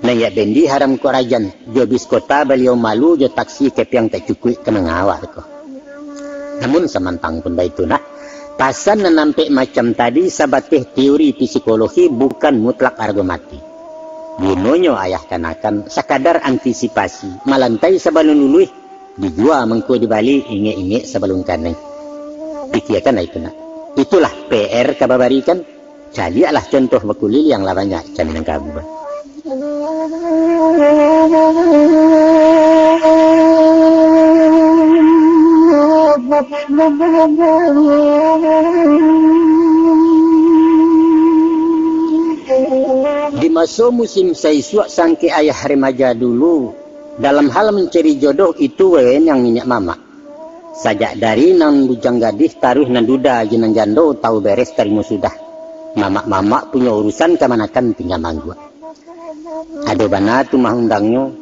Nan yak bendi haram kok rajan, jo bis kota baliau malu, jo taksi kepiang tak cukuik ka mangawak ko. Namun samantang pun baitu nak, pasan nan ampek macam tadi sabateh teori psikologi, bukan mutlak arago mati. Gunonyo ayah kanakan sakadar antisipasi, malantai sabalun luluih, dijua mangko dibali, ingek-ingek sabalun kanai. Pikiakanlah itu nak. Itulah P R ka babarikan. Caliaklah contoh bakuliliang lah banyak ka Minangkabau. Di maso musim saisuak sangkek ayah remaja dulu, dalam hal mancari jodoh itu wewenang niniak mamak. Sajak dari nan bujang gadih taruih nan duda jo nan jando, tau beres tarimo sudah. Mamak-mamak punyo urusan, kamanakan tingga mangguak. Ado bana tu mah undangnyo,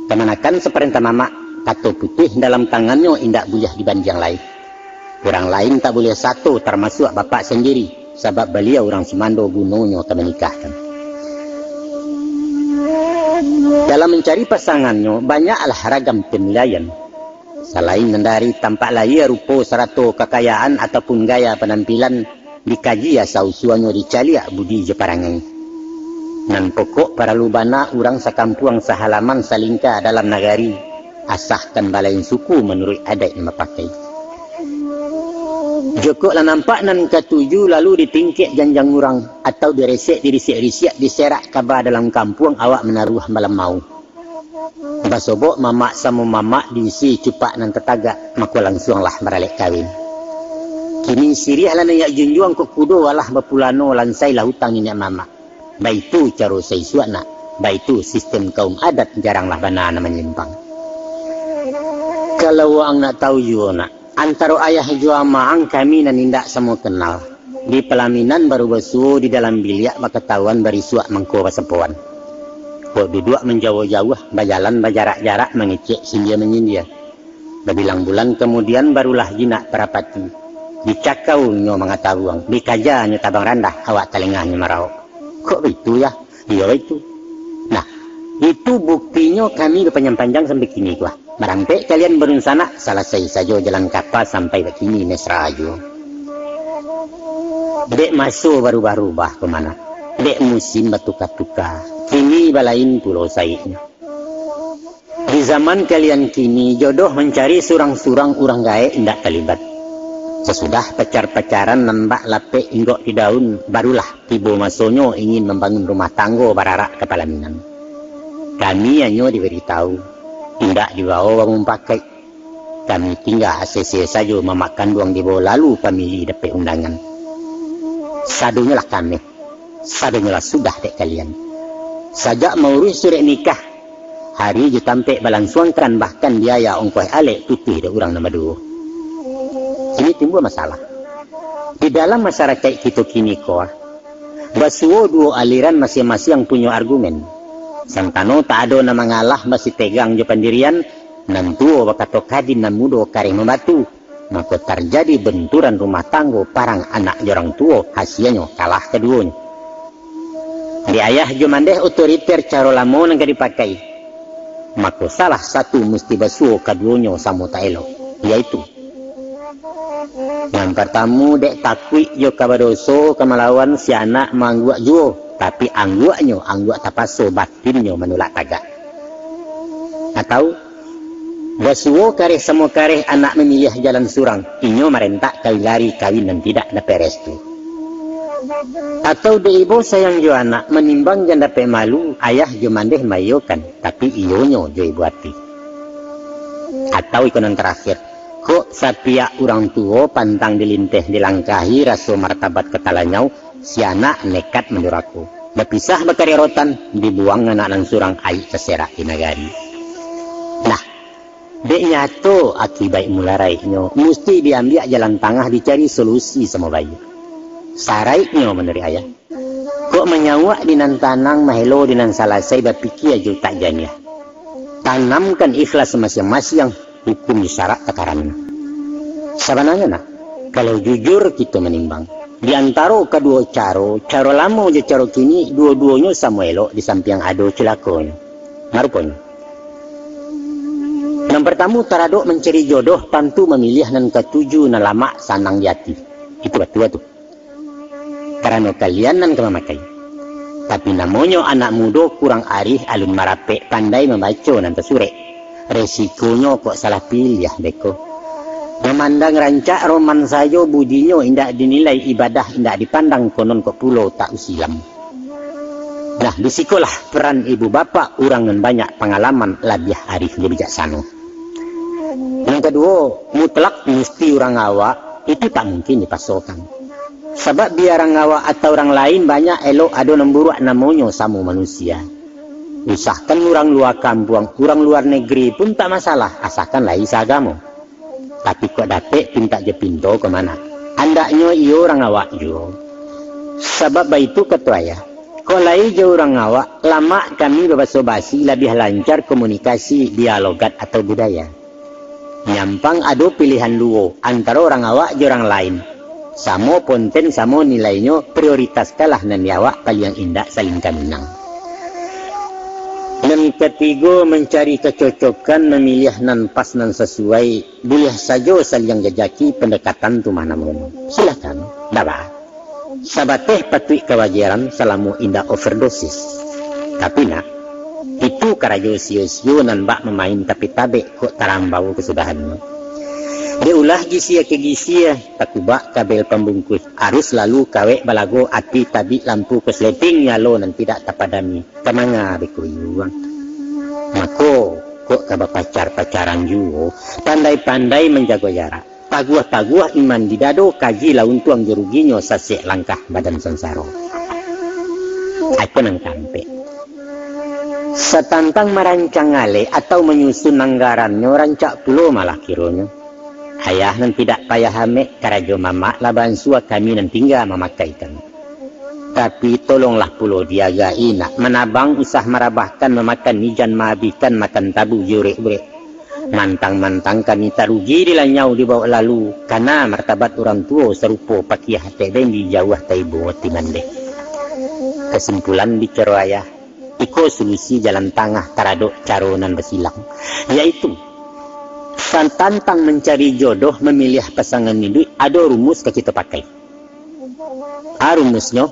kamanakan saparentah mamak, kato putuih dalam tangannyo indak buliah dibandiang lai. Urang lain tak buliah sato, tarmasuak bapak sandiri, sabab baliau urang sumando, gunonyo ka manikahkan. Dalam mancari pasangannyo, banyaklah ragam panilaian. Salain nan dari tampak lahia, rupo sarato kakayaan, ataupun gaya panampilan, dikaji asa usuanyo, dicaliak budi jo parangai. Nan pokok paralu bana urang sakampuang sahalaman salingka dalam nagari, asakan balain suku manuruik adaik nan bapakai. Jokok lah nampak nan katuju, lalu ditingkek janjang urang, atau diresek, dirisiak-risiak, diserak kaba dalam kampuang, awak manaruah malam mau. Basobok mamak samo mamak, diisi cupak nan tatagak, mako langsuanglah baralek kawin. Kini siriahlah nan yak junjuang kok kudo, alah bapulano, lansailah utang niniak mamak. Baitu caro saisuak nak, baitu sistem kaum adat, jaranglah bana nan manyimpang. Kalau waang nak tau juo nak, antaro ayah jo amak ang kami nan indak samo kenal. Di palaminan baru basuo, di dalam biliak bakatauan, barisuak mangko basapoan. Kok duduak manjauah-jauah, bajalan bajarak-jarak, mangecek sindia-manyindia. Babilang bulan kamudian, barulah jinak parapati. Dicakau nyo mangatabuang, dikaja nyo tabang randah, awak talengah nyo maraok. Kok baitu, Yah? Iyo, baitu. Nah, itu buktinyo kami bapanjang-panjang sampai kini ko, ah. Marampek kalian badunsanak, salasai sajo jalan kapa sampai bakini mesra juo. Dek maso barubah-rubah ko mah, dek musim batuka-tuka, kini balain pulo saiknyo. Di zaman kalian kini, jodoh mancari surang-surang, urang gaek indak talibat. Sasudah pacar-pacaran nan bak lapek inggok di daun, barulah tibo masonyo ingin mambangun rumah tanggo bararak ka palaminan. Kami hanyo dibari tahu, indak dibao bamupakaik. Kami tingga asese sajo mamak kanduang dibao lalu pamilih dapek undangan. Sadonyo lah kameh, sadonyo lah sudah dek kalian. Sajak mauruih surek nikah, hari jo tampek balansuangkan, bahkan biaya ongkoh alek putuih dek urang nan baduo. Kini timbua masalah. Di dalam masarakaik kito kini ko, basuo duo aliran masiang-masiang punyo argumen. Santano tak ado nan mangalah, masih tegang jo pandirian, nan tuo bakato kadim, nan mudo kareh mambatu, mako tarjadi benturan rumah tanggo, parang anak jo urang tuo, hasianyo kalah kaduonyo. Di ayah jo mandeh otoriter caro lamo nan ka dipakai, mako salah satu musti basuo, kaduonyo samo tak elok, yaitu, nan partamu, dek takuik jo ka badoso ka malawan, si anak maangguak juo, tapi angguaknyo angguak tapaso, batinnyo manulak tagak. Atau, basuo kareh samo kareh, anak mamiliah jalan surang, inyo marentak kawin lari, kawin nan tidak dapek restu. Atau dek ibo sayang jo anak, manimbang jan dapek malu, ayah jo mandeh maiyokan, tapi iyonyo jo ibo ati. Atau iko nan tarakhir, kok sapiak urang tuo, pantang dilinteh dilangkahi, raso martabat ka talanyau, si anak nekat mandurako. Bapisah bakariak rotan, dibuang anak nan surang, aik taserak di nagari. Nah, dek nyato akibaik mularaiknyo, musti diambiak jalan tangah, dicari solusi samo baik. Saraiknyo manuruik ayah, kok manyauak di nan tanang, mahelo di nan salasai, bapikia jo utak janiah. Tanamkan ikhlas masiang-masiang, hukum jo sarak takaram. Sabananyo nak, kalau jujur kito manimbang, di antaro kaduo caro, caro lamo jo caro kini, duo-duonyo samo elok, di sampiang ado cilakonyo. Maruponyo, nan partamu, taradok mancari jodoh, tantu mamiliah nan katuju, nan lamak sanang di ati. Itu batua tu. Karano kalian nan ka mamakai. Tapi namonyo anak mudo, kurang arih, alun marapek, pandai mambaco nan tasurek. Resikonyo kok salah piliah beko. Mamandang rancak roman sajo, budinyo indak dinilai, ibadah indak dipandang, konon kok pulo tak usilam. Nah, di sikolah peran ibu bapak, urang nan banyak pangalaman, labiah arif jo bijaksano. Nan kaduo, mutlak musti urang awak, itu tak mungkin dipasokan. Sabab bia urang awak atau urang lain banyak elok, ado nan buruak, namonyo samo manusia. Usahkan urang lua kampuang, urang luar negeri pun tak masalah, asakan lai saagamo. Tapi kok dapek pintak jo pinto ko mah, andaknyo iyo urang awak juo. Sabab baitu kato ayah, kok lai jo urang awak, lamak kami babaso basi, labiah lancar komunikasi, bia logat atau budaya. Nyampang ado pilihan duo, antaro urang awak jo urang lain. Samo ponten, samo nilainyo, prioritaskanlah nan di awak, paliang indak saling ka minang. Nan katigo, mancari kacocokan, mamiliah nan pas, nan sasuai, buliah sajo saliang jajaki, pandekatan tu mah namonyo. Silakan, ndak ba. Sabateh patuik kawajaran, salamo indak overdosis. Tapi nak, itu karajo sio-sio, nan bak mamain tapi tabek, kok tarambau kasudahannyo. Dek ulah gisia ka gisia, takubak kabel pambungkus, arus lalu kawek balago, api tabik lampu kosleting, nyalo nan tidak tapadami, ka manga beko iyuang. Mako, kok ka bapacar-pacaran juo, pandai-pandai manjago jarak. Taguah-taguah iman di dado, kaji lah untuang jo ruginyo, sasek langkah badan sansaro. Iko nan kaampek. Satantang marancang alek atau manyusun anggarannyo, rancak pulo malah kironyo. Ayah nan tidak payah amek, karajo mamak lah baansua kami nan tingga mamakaikan. Tapi, tolonglah pulo diagai nak, manabang usah marabahkan, mamakan ijan maabihkan, makan tabu jo urek-urek. Mantang-mantang kami tarugi dilanyau dibaok lalu, kana martabat urang tuo sarupo pakiah atek bendi jauah taibo ati mandeh. Kasimpulan bicaro ayah, iko solusi jalan tangah taradok caro nan basilang, yaitu, san-, tantang mancari jodoh, mamiliah pasangan iduik, ado rumus ka kito pakai. A rumusnyo,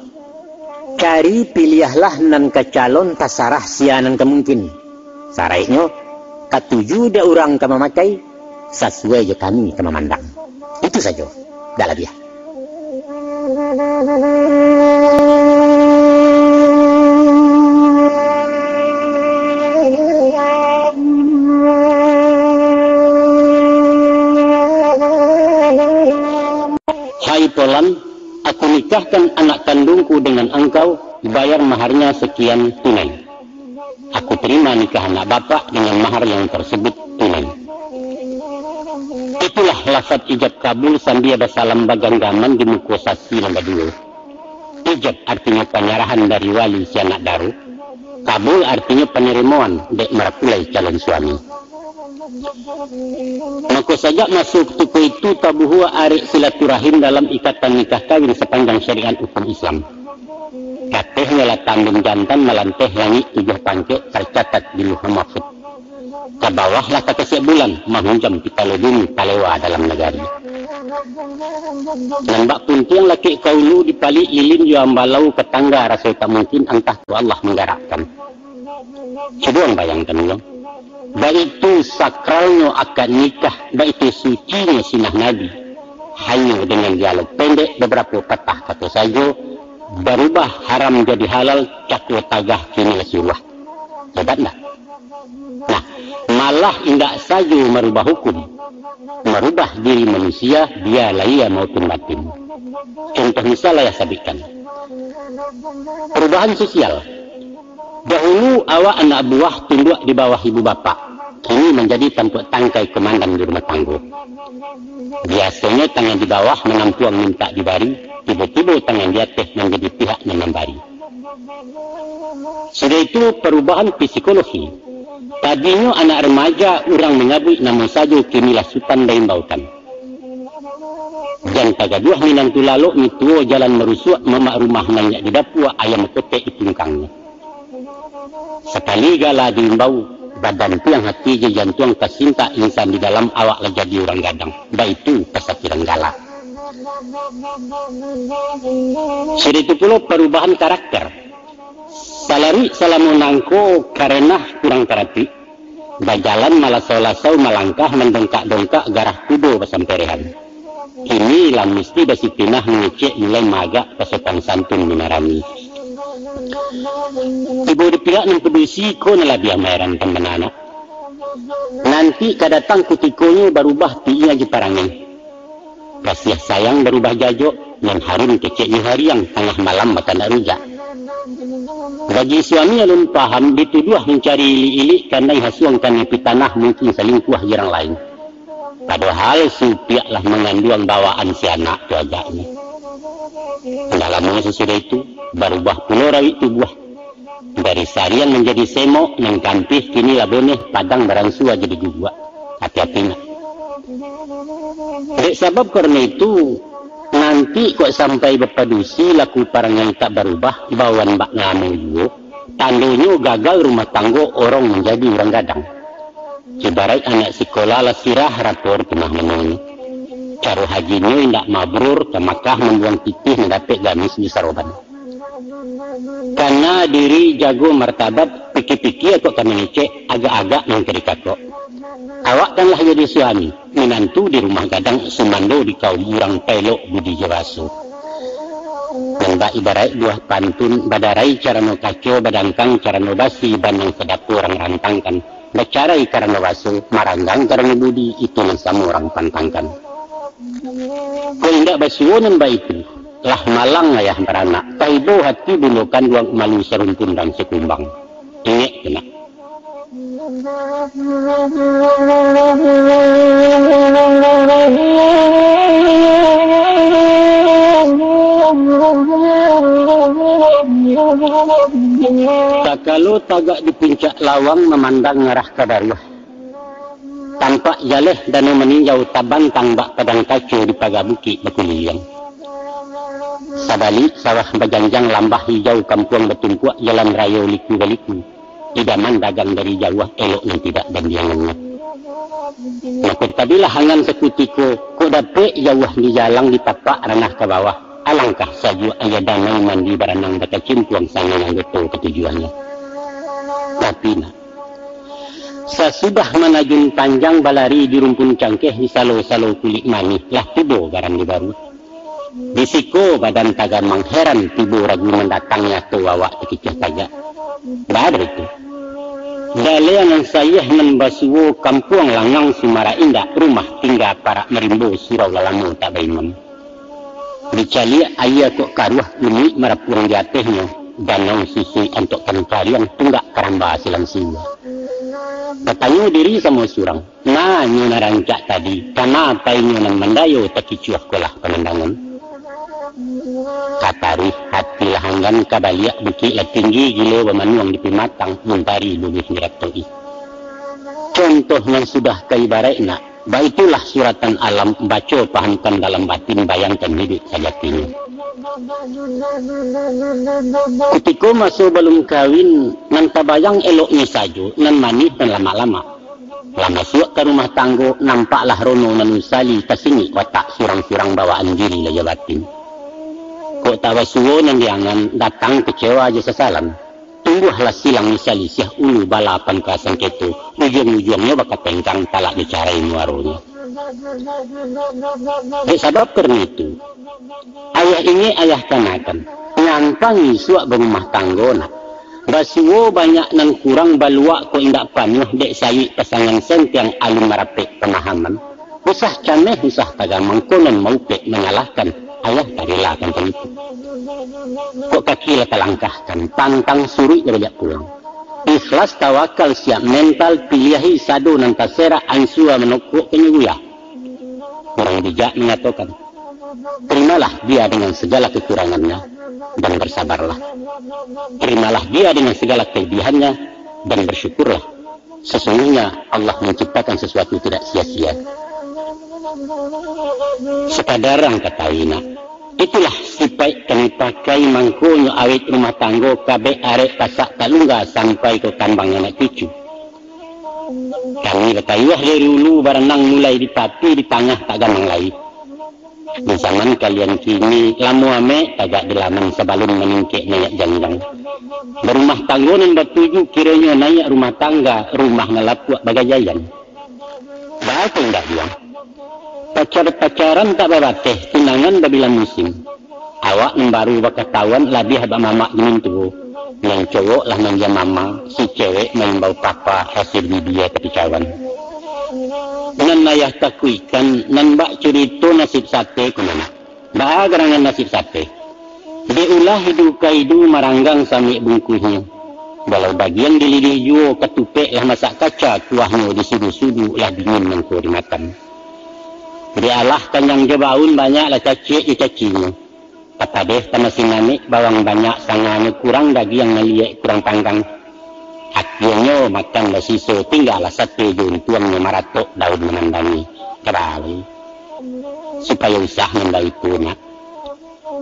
kari piliahlah nan ka calon, tasarah sia nan ka mungkin. Saraiknyo, katuju dek urang ka mamakai, sasuai jo kami ka mamandang. Itu sajo, dak labiah. Hai Polan, aku nikahkan anak kandungku dengan engkau, bayar maharnya sekian tunai. Aku terima nikah anak bapak dengan mahar yang tersebut tunai. Itulah lafaz ijab kabul sambia basalam baganggaman di muko sasi nan baduo. Ijab artinyo panyarahan dari wali si anak daro, kabul artinyo panarimoan dek marapulai calon suami. Mako, sajak maso kutiko itu, tabuhua arek silaturahim dalam ikatan nikah kawin sapanjang syariat hukum Islam. Katehnyo lah tandun jantan malanteh langik tujuah pangkek tarcatat di Lauhul Mahfud. Ka bawah lah takesek bulan, mahunjam pitalo bumi talewa dalam nagari. Nan bak puntiang lakek ka ulu dipalik lilin jo ambalau ka tangga raso tak mungkin, antah tu Allah manggarakkan. Cubo ang bayangkan yo, baitu sakralnyo akad nikah, baitu sucinyo sinah Nabi. Hanyo dengan dialog pendek, babarapo patah kato sajo, barubah haram jadi halal, cako tagah kini lah suruah. Hebat ndak? Nah, malah indak sajo marubah hukum, marubah diri manusia, bia lahia maupun batin. Contoh misal lah ayah sabikkan. Perubahan sosial. Dahulu awak anak buah tunduak di bawah ibu bapak, kini manjadi tampuak tangkai komandan di rumah tanggo. Biasonyo tangan di bawah manampuang mintak dibari, tibo-tibo tangan di ateh manjadi pihak nan mambari. Sudah itu, perubahan psikologi. Tadinyo anak remaja urang manyabuik namo sajo, kini lah sutan baimbaukan. Jan tagaduah minantu lalok, mituo jalan marusuak, mamak rumah nanyak di dapua, ayam kotek di tungkangnyo. Sakali gala diimbau, badan piang hati jo jantuang tasintak, insan di dalam awak lah jadi urang gadang, baitu pasakiran gala. Sudah itu pulo parubahan karakter. Salaruik salamo nangko karena kurang taratik, bajalan malasau-lasau malangkah, mandongkak-dongkak garah kudo basamperehan. Kini lah musti basitinah mangecek, mulai maagak basopan santun minarami. Tibo di pihak nan padusi ko nan labiah maherankan bana nak. Nanti ka datang kutikonyo barubah pikia jo parangai. Kasiah sayang barubah jajok, nan harum keceknyo hariang, tangah malam makanak rujak. Bagi suami alun paham, dituduah mancari ilik-ilik, kanai hasuang kanai pitanah, mungkin salingkuah jo urang lain. Padohal supiak lah manganduang bawaan si anak tu ajaknyo. Indak lamo sasudah itu, barubah pulo rawik tubuah. Dari sariang manjadi semok, nan kampih kini lah boneh, padang baransua jadi guguak. Ati-ati nak. Dek sabab karano itu, nanti kok sampai bapadusi, laku parangai tak barubah, bawaan bak namo juo, tandonyo gagal rumah tanggo, orang manjadi urang gadang. Ibaraik anak sikolah lah sirah, rapor tu mah namonyo. Caro hajinyo indak mabrur, ka Makah mambuang pitih, nan dapek gamis di saroban. Kana diri, jago martabat, pikia-pikia kok ka mangecek, agak-agak nan ka dikakok. Awak kan lah jadi suami, minantu di rumah gadang, sumando di kaum urang, paelok budi jo baso. Nan bak ibaraik buah pantun, badarai carano kaco, badangkang carano basi, banang sadako urang rantangkan. Bacarai karano baso, maranggang karano budi, itu nan samo urang pantangkan. Kok indak basuo nan baitu, lah malang ayah baranak, taibo hati bundo kanduang, malu sarumpun dan sakumbang. Ingek tu nak. Tagak di puncak lawang mamandang ngarah ka baruah. Tampak jaleh danau maninjau tabantang bak padang kaco di paga bukik bakuliliang. Sabalik sawah bajanjang lambah hijau kampuang batumpuak jalan rayo liku-baliku. Idaman dagang dari jauah elok nan tidak bandiangannyo. Mako tabilah angan sakutiko, kok dapek jauah di jalang di tapak ranah ka bawah. Alangkah sajuak aia danau mandi baranang bakacimpuang sangai anggoto katujuannyo. Tapi nak, sasudah manajun panjang balari di rumpun cangkeh di salo-salo kulik manih, lah tibo garan di baruah. Di siko badan tagamang heran tibo ragu mandatang nyato awak takicuah tagak. Baa itu. Daleh nan sayah nan basuo kampuang langang sumara indak rumah tingga parak marimbo surau lalamo tak baimam. Dicaliak aia kok karuah kunik marapuang di atehnyo, danau susuik antok kancariang tunggak karamba silang siwa. Batanyo diri samo surang, ma nyo nan rancak tadi, kama pai nyo nan mandayo takicuah ko lah pamandangan. Kataruih hati lah anggan ka baliak bukik lah tinggi gilo bamanuang di pimatang muntari luluih miratoih. Contoh nan sudah ka ibaraik nak, baitulah suratan alam, baco pahamkan dalam batin, bayangkan hiduik sajatinyo. Kutiko maso balum kawin, nan tabayang eloknyo sajo, nan manih nan lamak-lamak. Lah masuak ka rumah tanggo, nampaklah rono nan usali, tasingik watak surang-surang bawaan diri laja batin. Kok tabasuo nan diangan, datang kecewa jo sasalan. Tumbuahlah silang salisiah ulu bala pangka sangketo, ujuang-ujuangnyo bakatengkang talak jo carai muaronyo. Dek sabab karano itu, ayah ingek ayah kanakan, nyampang isuak barumah tanggo nak. Basuo banyak nan kurang baluak kok indak panuah dek sayuik pasangan sentiang alun marapek pamahaman. Usah cameh, usah tagamang, konon maupek manyalahkan, ayah tarelakan talipo. Kok kaki lah talangkahkan, pantang suruik lah baliak pulang. Ikhlas tawakal siap mental, piliahi sado nan taserak, ansua manokok kanyo guyah. Urang bijak mangatokan, terimalah dia dengan segala kekurangannya, dan bersabarlah. Terimalah dia dengan segala kelebihannya, dan bersyukurlah. Sesungguhnya Allah menciptakan sesuatu tidak sia-sia. Sakadar ang katahui nak, itulah sipaik kami pakai, mangkonyo awet rumah tanggo kabek arek pasak talungga sampai ka kambang anak cucu. Kami batayuah dari ulu baranang mulai di tapi di tangah tak ganang lai. Di zaman kalian kini, lamo amek tagak di laman sabalun maningkek naiak janjang. Barumah tanggo nan batuju kironyo naiak rumah tangga, rumah nan lapuak bagajaian. Baa kok indak juo? Pacar-pacaran tak babateh, tunangan babilang musim. Awak nan baru bakatahuan labiah bak mamak jo mintuo. Nan cowok lah manjia mama, si cewek maimbau papa, hasil bibia tapi cawan. Nan ayah takuikkan, nan bak curito nasib sate ko mah nak. Baa garangan nasib sate? Dek ulah idu ka idu maranggang samik bungkuihnyo. Walau bagian dililih juo, katupek lah masak kaca, kuahnyo di sudu-sudu lah dingin mangko dimakan. Dek alah kanyang jo baun, banyak lah caciak jo cacinyo. Papadeh tamasi nanik, bawang banyak sanganyo, kurang dagiang maliek kurang panggang. Akianyo makan basiso, tinggalah sate jo untuangnyo, maratok daun manandangi. Kadali. Supayo usah nan baitu nak.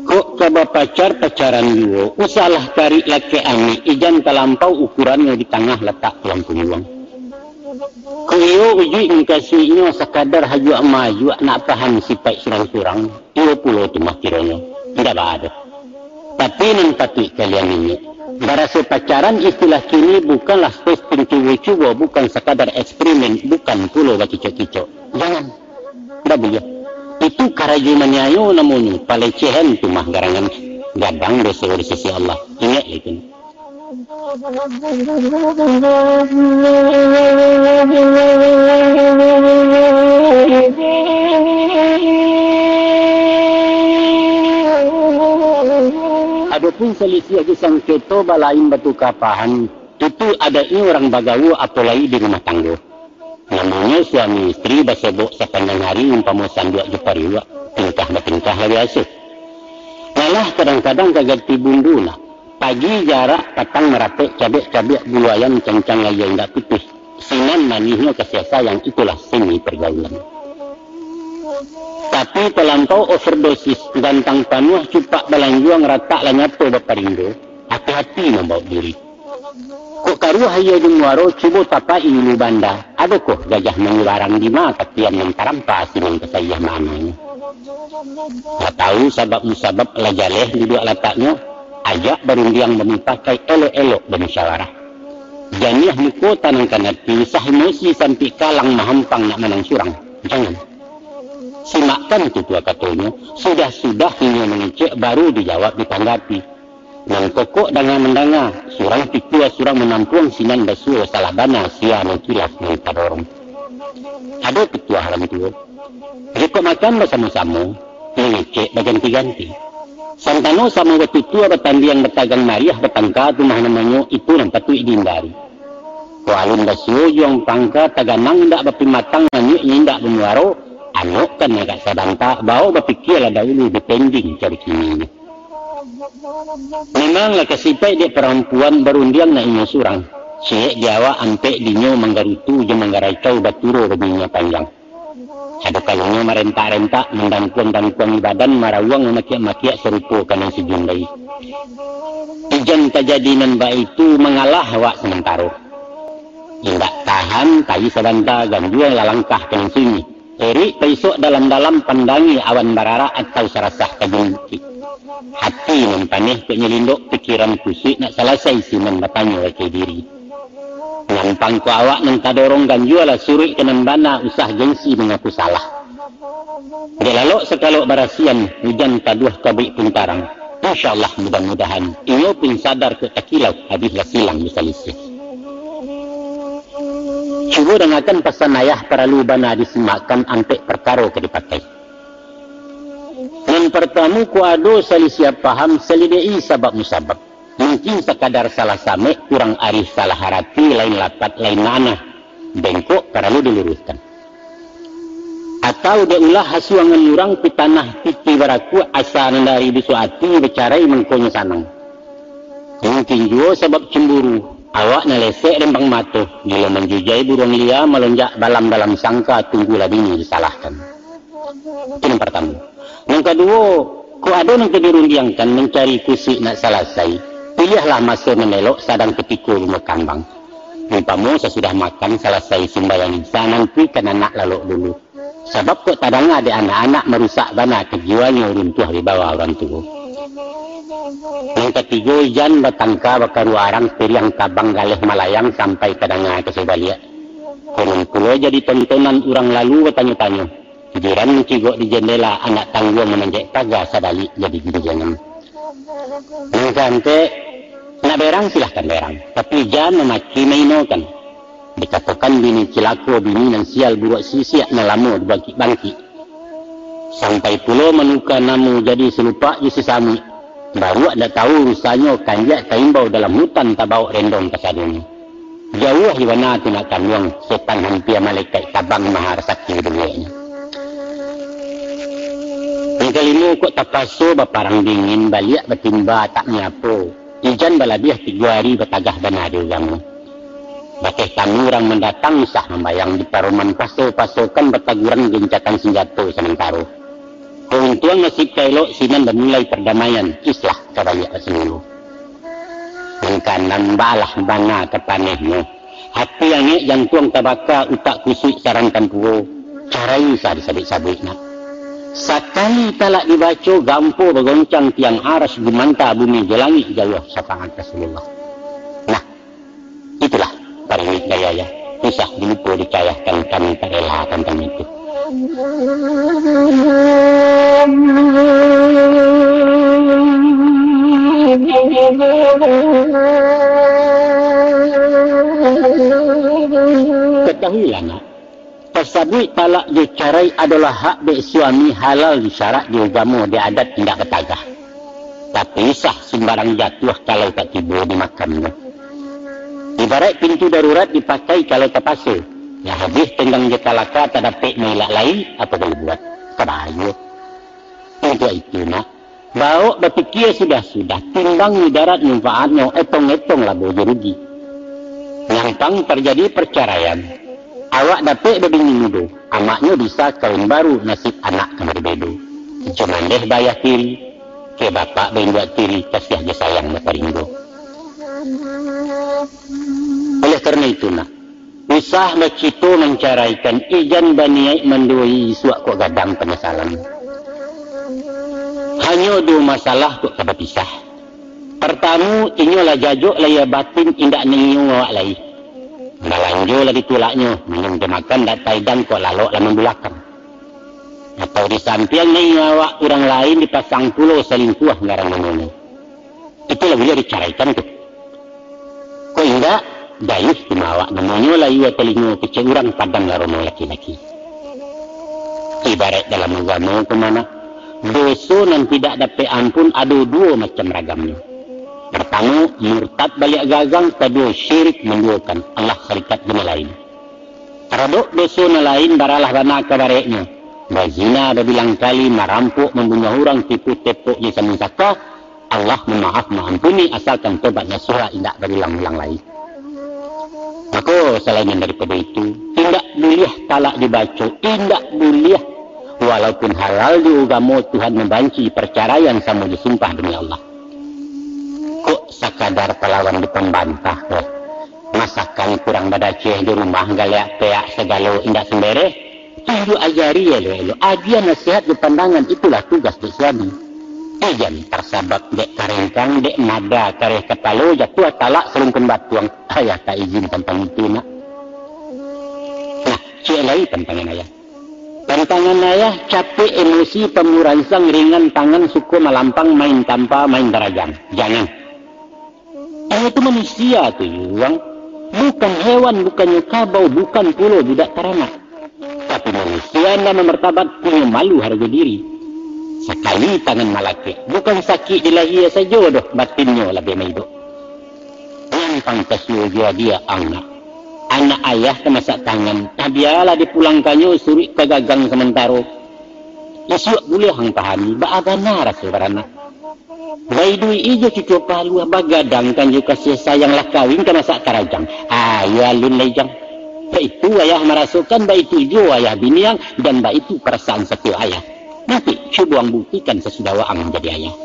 Kok ka bapacar-pacaran juo, usahlah karik lakek anik, ijan talampau ukurannyo di tangah latak tulang pungguang. Kok iyo ujuik mukasuiknyo sakadar hajuak-majuak nak paham sipaik surang-surang, iyo pulo tu mah kironyo. Indak baa doh. Tapi nan patuik kalian ingek, baraso pacaran istilah kini bukanlah posting cubo-cubo, bukan sakadar eksperimen, bukan pulo bakicok-kicok. Jangan. Ndak buliah. Itu karajo maniayo namonyo, palecehan tu mah garangan, gadang doso di sisi Allah. Ingek lah itu. Adopun salisiah jo sangketo balain batuka paham, itu adaiknyo urang bagaua, apolai di rumah tanggo. Namonyo suami istri basobok sapanjang hari, umpamo sanduak jo pariuak, tingkah batingkah lah biaso. Malah kadang-kadang ka ganti bumbu nak. Pagi jarak, patang marapek, cabek-cabek bulu ayam, cancang layia indak putuih. Sinan manihnyo kasiah sayang, itulah seni pergaulan. Tapi talampau overdosis, gantang panuah cupak balanjuang, ratak lah nyato baparinggo, hati-hati mambaok diri. Kok karuah iyo di muaro, cubo tapaik ulu banda, adokoh gajah manyubarang, dima katiam nan tarampa, sinan tasayah mananyo. Lah tahu sabab musabab, lah jaleh duduak lataknyo, ajak barundiang bamupakai, elok-elok bamusyawarah. Janiah muko tanangkan ati, usah emosi sampik kalang, mahampang nak manang surang. Jangan. Simakkan tutua katonyo, sudah-sudah inyo mangecek, baru dijawab ditanggapi. Nan kokok danga mandanga, surang pikua surang manampuang, sinan basuo salah bana, sia nan kilaf nan tadorong. Ado pituah urang tuo. Jikok makan basamo-samo, mangecek baganti-ganti. Santano samo batutua, batandiang batagang mariah, batangka tu mah namonyo, itu nan patuik dihindari. Kok alun basuo juang pangka, taganang indak bapimatang, manyuik indak bamuaro, anokkan agak sabanta, baok bapikialah dahulu, dipending cari kininyo. Memanglah ka sipaik dek parampuan, barundiang nak inyo surang. Ciek di awak, ampek dinyo manggarutu, jo manggaracau, baturo baminyo panjang. Ado kalonyo marentak-rentak, mandangkuang-dangkuangi badan, marawuang mamakiak-makiak, sarupo ka nan sijundai. Ijan tajadi nan baitu, mangalah awak samantaro. Indak tahan, payi sabanta, ganjua lah langkah ka nan sunyi. Erik paisok dalam-dalam, pandangi awan bararak, atau sarasah ka bukik. Hati nan paneh kok nyelindok, pikiran kusuik nak salasai, sinan batanyo ka diri. Nan pangko awak nan tadorong, ganjualah suruik ka nan bana, usah gengsi mangaku salah. Dek lalok sakalok barasian, ujan taduah kabuik pun tarang. Insya Allah, mudah-mudahan inyo pun sadar kok takilau, abihlah silang basalisih. Cubo dangakan pasan ayah, paralu bana disimakkan, ampek parkaro ka dipakai. Nan partamu, kok ado salisiah paham, salideki sabab musabab. Mungkin sakadar salah samek, kurang arih salah arati, lain lapat lain makna. Bengkok paralu diluruihkan. Atau dek ulah hasuangan urang, pitanah titi barakuak, asa nan dari bisuak ati, bacarai mangkonyo sanang. Mungkin juo sabab cemburu, awak nan lesek rembang mato, bilo manjujai buruang lia, malonjak balam dalam sangka, tunggulah dinyo disalahkan. Itu nan partamo. Nan kaduo, kok ado nan ka dirundiangkan, mancari kusuik nak salasai, piliahlah maso nan elok, sadang katiko bungo kambang. Umpamo sasudah makan, salasai sumbayang Isya, nantikan anak lalok dulu. Sabab kok tadanga dek anak-anak, marusak bana kajiwanyo, runtuah di bawah urang tuo. Nan katigo, ijan batangka bakaruarang, piriang tabang galeh malayang, sampai tadanga ka sabaliak. Konon pulo jadi tontonan, urang lalu batanyo-tanyo. Jiran mancigok di jendela, anak tangguang mananjek paga, sadalik jadi gidijangan. Nan kaantek, nak berang silahkan berang, tapi jan mamaki mainokan. Dikatokan bini cilako, bini nan sial buruak sisiak, nan lamo dibangkik-bangkik. Sampai pulo manuka namo, jadi salupak jo sasamuik. Baruak ndak tahu urusannyo, kanjak taimbau dalam hutan, tabaok rendong kasadonyo. Jauah jo bana tu nak kanduang, setan hampia malekaik, tabang maha rasaki dengeknyo. Nan kalimo, kok tapaso baparang dingin, baliak batimba tak mangapo. Ijan balabiah tigo ari, batagah bana di ugamo. Bakeh tamu urang mandatang, usah mambayang, diparoman paso-pasokan, bataguran gencatan sanjato samantaro. Kauntuang nasib ka elok, sinan bamulai pardamaian, islah ka baliak basaminggu. Nan kaanam, baalah bana ka panehnyo. Hati angek, jantuang tabaka, utak kusuik, sarantan puo. Carai usah disabuik-sabuik nak. Sakali talak dibaco, gampo bagoncang tiang aras, gumanta bumi jo langik, jauah syafaat Rasulullah. Nah, itulah paringik gaya, ya. Usah dilupo dicayahkan, kami tak rela tantang itu. Katahuilah nak, tasabuik talak jo carai adolah hak dek suami, halal jo syarak, di ugamo, di adat indak batagah. Tapi usah sumbarang jatuah kalau tak tibo di makamnyo. Ibaraik pintu darurat dipakai kalau tapaso. Lah habih tenggang jo kalaka, tak dapek mailak lai, apo boleh buat. Kabayo. Untuak itu, nak, Baok bapikia sudah-sudah, timbang mudarat manfaatnyo, etong-etong labo jo rugi. Nyampang tarjadi parcaraian, awak dapek babini mudo, amaknyo bisa kawin baru, nasib anak ka barbado. Cuman deh bayah tiri, ke bapak bainduak tiri, kasiah jo sayang bataringgo. Oleh karano itu, nak, usah bacito mancaraikan, ijan baniaik manduoi, isuak kok gadang panyasalan. Hanyo duo masalah kok ka bapisah. Partamo, inyo lah jajok lahia batin, indak nio awak lai. Balanjo lah ditulaknyo, minum jo makan dak taidang, kok lalok lah mambulakang. Atau di sampiang nio awak, urang lain dipasang pulo, salingkuah garang namonyo. Itulah buliah dicaraikan tu. Kok indak, dayuih tu mah awak, namonyo layua talingo, kecek urang padam lah rono laki-laki. Ibaraik dalam agamo ko mah, nak, doso nan tidak dapek ampun ado duo macam ragamnyo. Partamo, murtad baliak gagang, kaduo, syirik manduokan Allah sarikat jo nan lain. Taradok doso nan lain, baralah bana ka baraiknyo. Bazina babilang kali, marampok, mambunuah urang, tipu tepok jo samusaka, Allah mamaaf maampuni, asalkan tobat nasuha, indak barulang-ulang lai. Mako, salainan daripado itu, indak buliah talak dibaco, indak buliah. Walaupun halal di ugamo, Tuhan mambanci parcaraian samo jo sumpah demi Allah. Kok sakadar talawan dipambantah, weh. Masakan kurang badaceh di rumah, galeak peak sagalo indak sambereh. Tunjuak ajari elok-elok, agiah nasihat jo pandangan, itulah tugas dek suami. Ijan tasabab dek karengkang, dek mada kareh kapalo, jatuah talak salungkun batuang. Ayah tak izin tantang itu, nak. Nah, ciek lai tantangan ayah. Tantangan ayah, capek emosi, pamuransang, ringan tangan, suko malampang, main tampa, main tarajang. Jangan. Ayah tu manusia tu, Yuang. Bukan hewan, bukannyo kabau, bukan pulo budak taranak. Tapi manusia nan bamartabat, punyo malu, harago diri. Sakali tangan malakek, bukan sakik di lahia sajo doh, batinnyo labiah maidok. Gampang kasiah jo dia, ang, nak. Anak ayah ka masak tangan, nah, bialah dipulangkannyo suruik ka gagang samantaro. Isuak buliah ang pahami, baa bana raso baranak. Baiduik jo cuco paluah, bagadangkan jo kasiah sayang, lah kawin ka masak tarajang. Ayo alun lai, Jang. Baitu ayah marasokan, baitu juo ayah biniang, dan baitu parasaan satio ayah. Nanti, cubo ang buktikan sasudah waang manjadi ayah.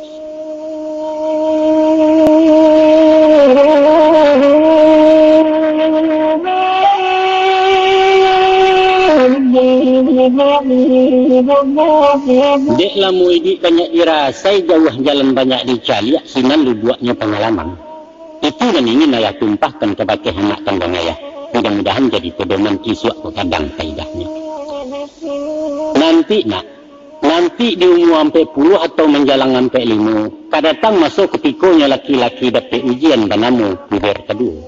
Dek lamo iduik banyak dirasai, jauah jalan banyak dicaliak, sinan lubuaknyo pangalaman. Itu nan ingin ayah tumpahkan kabake anak kanduang ayah. Mudah-mudahan jadi pedoman, isuak ko gadang paidahnyo. Nanti, nak, nanti di umua ampek puluah atau manjalang ampek limo, ka datang maso kutikonyo laki-laki dapek ujian banamo puber kaduo.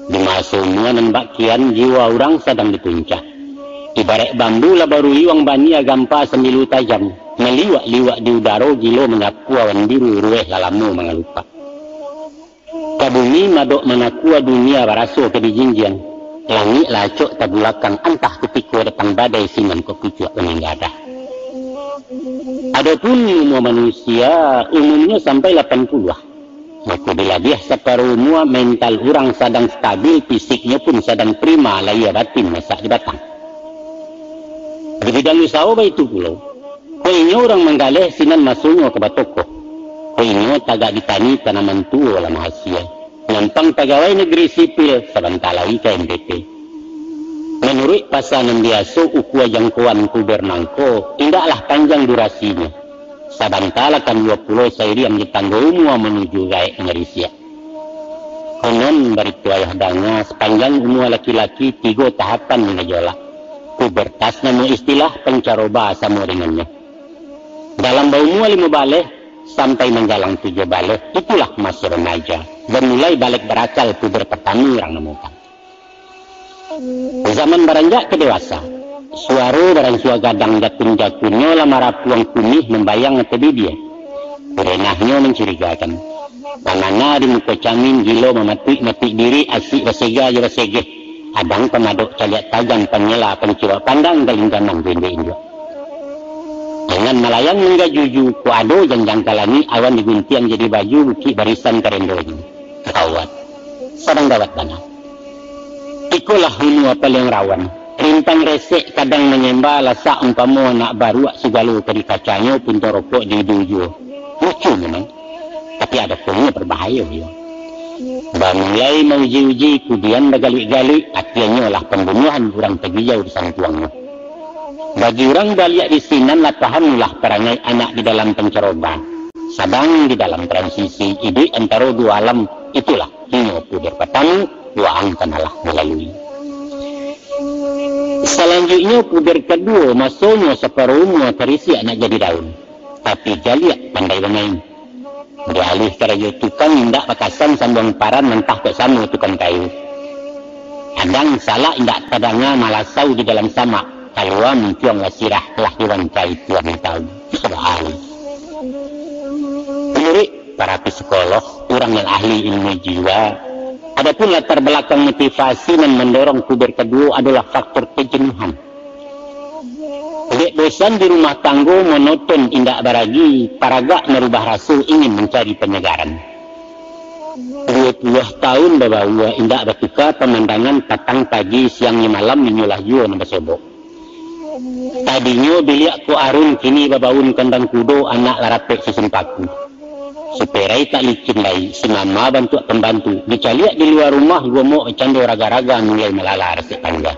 Di maso umua nan bak kian, jiwa urang sadang di puncak. Ibaraik bambu lah baruyuang, bania gampa sambilu tajam, maliwak-liwak di udaro, gilo manyapu awan biru, ruweh lah lamo mangalupak. Ka bumi madok manakua, dunia baraso ka dijinjiang. Langik lah acok tabulakang, antah kutiko datang badai, sinan kok pucuak angin gadang. Adopun umua manusia, umumnyo sampai lapan puluah. Mako, bilabiah saparo umua, mental urang sadang stabil, fisiknyo pun sadang prima, lahia batin masak di batang. Di bidang usaho baitu pulo. Kok inyo urang manggaleh, sinan masonyo ka batoko. Kok inyo tagak di tani, tanaman tuo lah mahasia. Nyampang pagawai negeri sipil, sabanta lai ka M P P. Manuruik pasa nan biaso, ukua jangkoan puber nangko, indaklah panjang durasinyo. Sabanta lah kan duo puluah, sairiang jo tanggo umua manuju gaek marisiak. Konon barito ayah danga, sapanjang umua laki-laki, tigo tahapan nan gajolak. Pubertas namo istilah, pancaroba samo dengannyo. Dalam baumua limo baleh sampai manjalang tujuah baleh, itulah maso remaja. Bamulai balek barakal, puber partamo urang namokan. Zaman baranjak ka dewasa, suaro baransua gadang, jakun-jakunnyo lah marapuang kunih, mambayang atau bibia. Kurenahnyo mancurigakan. Pamana di muko camin, gilo mamatuik-matuik diri, asik basega jo basegeh. Adang pamadok caliak tajam, panyela pancubak pandang, galingganang jo induak-induak. Nan malayang manggajuju, kok ado janjang ka langik, awan diguntiang jadi baju, bukik barisan karendonyo. Gawat. Sadang gawat bana. Ikolah hunu paliang rawan. Rintang resek kadang manyemba, lasak umpamo anak baruak, sagalo ka dikacanyo, puntung rokok di iduang juo. Lucu memang. Tapi ado punyo barbahayo juo. Bamulai mauji-uji, kudian bagaluik-galuik, akianyo lah pambunuahan urang tagijau di santuangnyo. Bagi urang baliak di sinan lah paham lah parangai anak di dalam pancaroba. Sadang di dalam transisi iduik antaro duo alam, itulah inyo puder patamo, waang kan alah malalui. Salanjuiknyo puder kaduo, masonyo saparo umua tarisiak nak jadi daun. Tapi galiak pandai bamain. Dialih karajo tukang indak bakasan sambuang paran, mantah kok samo tukang kayu. Kadang salak indak tadanga malasau di dalam samak, kalua muncuang lah sirah lah dibancai tuan tahu. Subhanallah. Murid para psikoloh, urang yang ahli ilmu jiwa, adapun latar balakang motivasi nan mandorong puber kaduo adolah faktor kejenuhan. Dek bosan di rumah tanggo monoton indak baragi, paragak marubah raso ingin mancari panyegaran. Duo puluah taun babaua indak batuka pamandangan, patang pagi siang jo malam inyolah juo nan basobok. Tadinyo biliak kok arun, kini babaun kandang kudo, anak lah rapek susun paku. Siperai tak licin lai, si mama bantuak pambantu, dicaliak di lua rumah, gomok bacando raga-raga, mulai malala rasek pangga.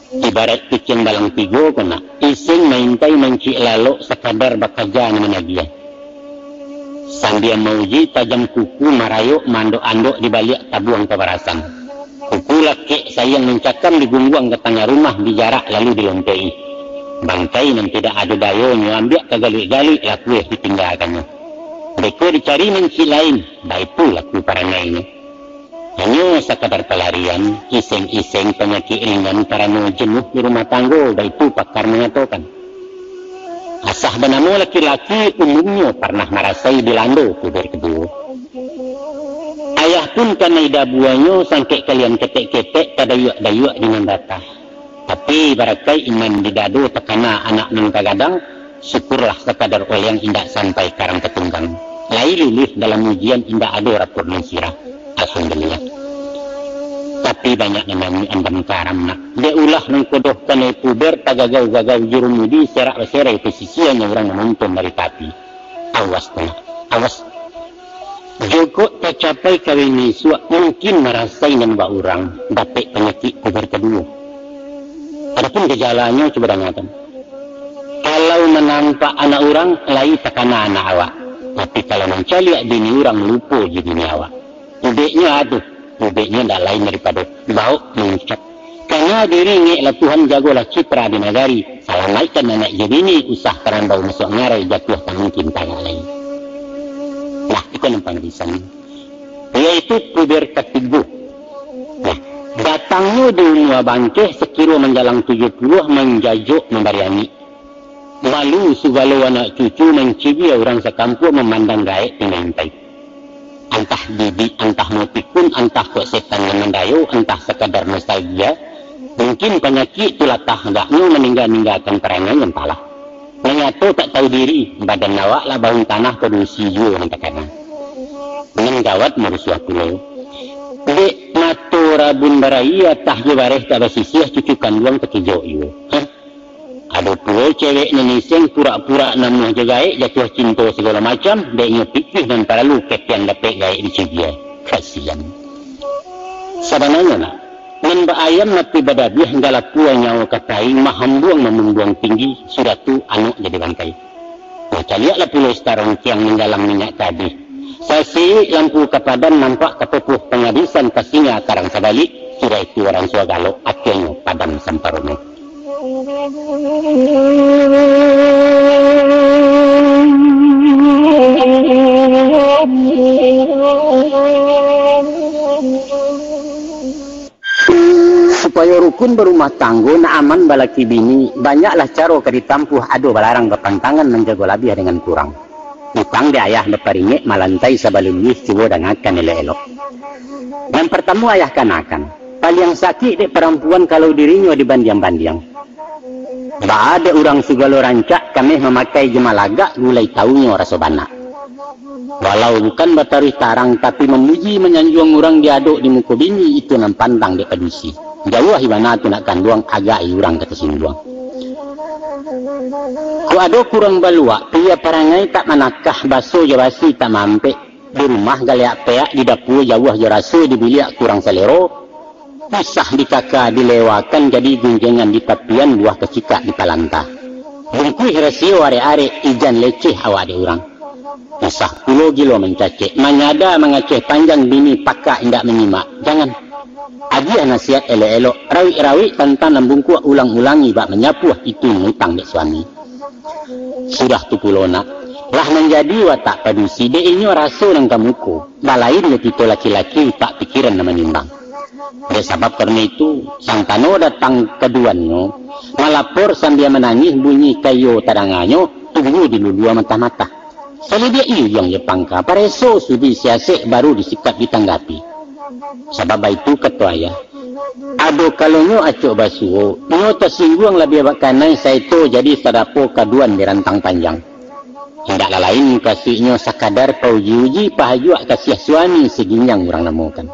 Ibaraik kuciang balang tigo ko nak, iseng maintai mancik lalok, sakadar bakaja nan managiah. Sambia mauji tajam kuku, marayok maandok-andok di baliak tabuang pabarasan. Kuku lakek sayang mancakam, digungguang ka tangah rumah, dijarak lalu dilompek-i. Bangkai nan tidak ado dayonyo ambiak ka galuik-galuik, lakuah ditinggakannyo. Beko dicari mancik lain, baitu laku parangainyo. Hanyo sakadar palarian, iseng-iseng panyakik ringan karano jenuh di rumah tanggo, baitu pakar mangatokan. Asah banamo laki-laki, umumnyo parnah marasai dilando puber kaduo. Ayah pun kanai dabuanyo, sangkek kalian ketek-ketek, tadayuak-dayuak di nan datah. Tapi, barakaik iman di dado, takana anak nan tagadang, syukurlah sakadar oleang indak sampai karang katunggang. Lai luluih dalam ujian, indak ado rapor nan sirah. Alhamdulillah. Tapi banyak nan namo andam karam nak. Dek ulah nan kodoh kanai puber, tagagau-gagau jurumudi, serak baserai pesisianyo urang manonton dari tapi. Awas tu nak, awas. Jokok tacapai kawin isuak, mungkin marasai nan bak urang, dapek panyakik puber kaduo. Adapun gajalanyo, cubo dangakan. Kalau manampak anak urang, lai takana anak awak. Tapi kalau mancaliak bini urang, lupo jo bini awak. Ubeknyo ado, ubeknyo ndak lain daripado baok mangucap, "Kana diri ngek lah Tuhan, jagolah citra di nagari, salamaikkan anak jo bini, usah karambau masuak ngarai, jatuah tak mungkin tagak lai." Nah, iko nan panggisan, yaitu puber katigo. Nah, datangnyo di umua bangkeh, sakiro manjalang tujuah puluah, manjajok mambari angik. Malu sagalo anak cucu, mancibia urang sakampuang, mamandang gaek pinantai. Antah bibik, antah mau pikun, antah kok setan nan mandayo, antah sakadar nostalgia. Mungkin panyakik tu latah agaknyo, maningga-ninggakan parangai, antahlah. Manyato tak tahu diri, badan awak lah baun tanah, padusi juo nan takana. Nan gawat marusuah pulo. Dek mato rabun barayia, atah jo bareh tak basisiah, cucu kanduang takijok juo. Hah? Ado pulo cewek nan iseng, purak-purak namuah jo gaek, jatuah cinto sagalo macam, dek nyo pitih nan talalu, keteang dapek gaek dicibia. Kasian. Sabananyo nak, nan baayam mati badabiah, galapua nyawo ka taing, mahambuang mamumbuang tinggi, sudah tu anak jadi bangkai. Nah, caliaklah pulo sitarontiang, manggalang minyak kabih. Sasiik lampu ka padam, nampak ka pupuh pangabisan, ka singa karang sabalik, sudah itu urang suah galok, akhirnyo padam samparono. Supayo rukun barumah tanggo, nak aman balaki bini, banyaklah caro ka ditampuh, ado balarang bapantangan, manjago labiah dangan kurang. Utang di ayah baparingek, malantai sabalun luih, cubo dangakan elok-elok. Nan partamo ayah kanakan, paliang sakik dek parampuan, kalau dirinyo dibandiang-bandiang. Baa dek urang sagalo rancak, kameh mamakai jo malagak, gulai tawunyo raso banak. Walau bukan bataruih tarang, tapi mamuji manyanjuang urang di adok di muko bini, itu nan pandang dek padusi. Jauah ibana tu nak kanduang, agak i urang ka tasingguang. Kok ado kurang baluak, piya parangai tak manakah, baso jo basi tak maampek, di rumah galeak peak, di dapua jauah jo raso, di biliak kurang salero, pisah dikaka dilewakan, jadi gunjengan di tapian, buah kacikak di palanta. Bungkuih rasio arek-arek, ijan leceh awak dek urang. Usah pulo gilo mancacek, manyada mangaceh panjang, bini pakak indak manyimak. Jangan. Agiah nasihat elok-elok, rawik-rawik tantang nan bungkuak, ulang-ulangi bak manyapuah, itu mangutang dek suami. Sudah tu pulo nak, lah manjadi watak padusi, dek inyo raso nan ka muko, balain jo kito laki-laki, utak pikiran nan manimbang. Dek sabab karano itu, santano datang kaduannyo, malapor sambia manangih, bunyi kayo tadanganyo, tunggu dilulua matah-matah. Salidiak iuang jo pangka, pareso sudi siasek, baru disikap ditanggapi. Sabab baitu kato ayah, ado kalonyo acok basuo, nyo tasingguang labiah bakanai, saeto jadi sadapo kaduan di rantang panjang. Indak lah lain mukasuiknyo sakadar pauji-uji, pahajuak kasiah suami, saginjang urang namokan.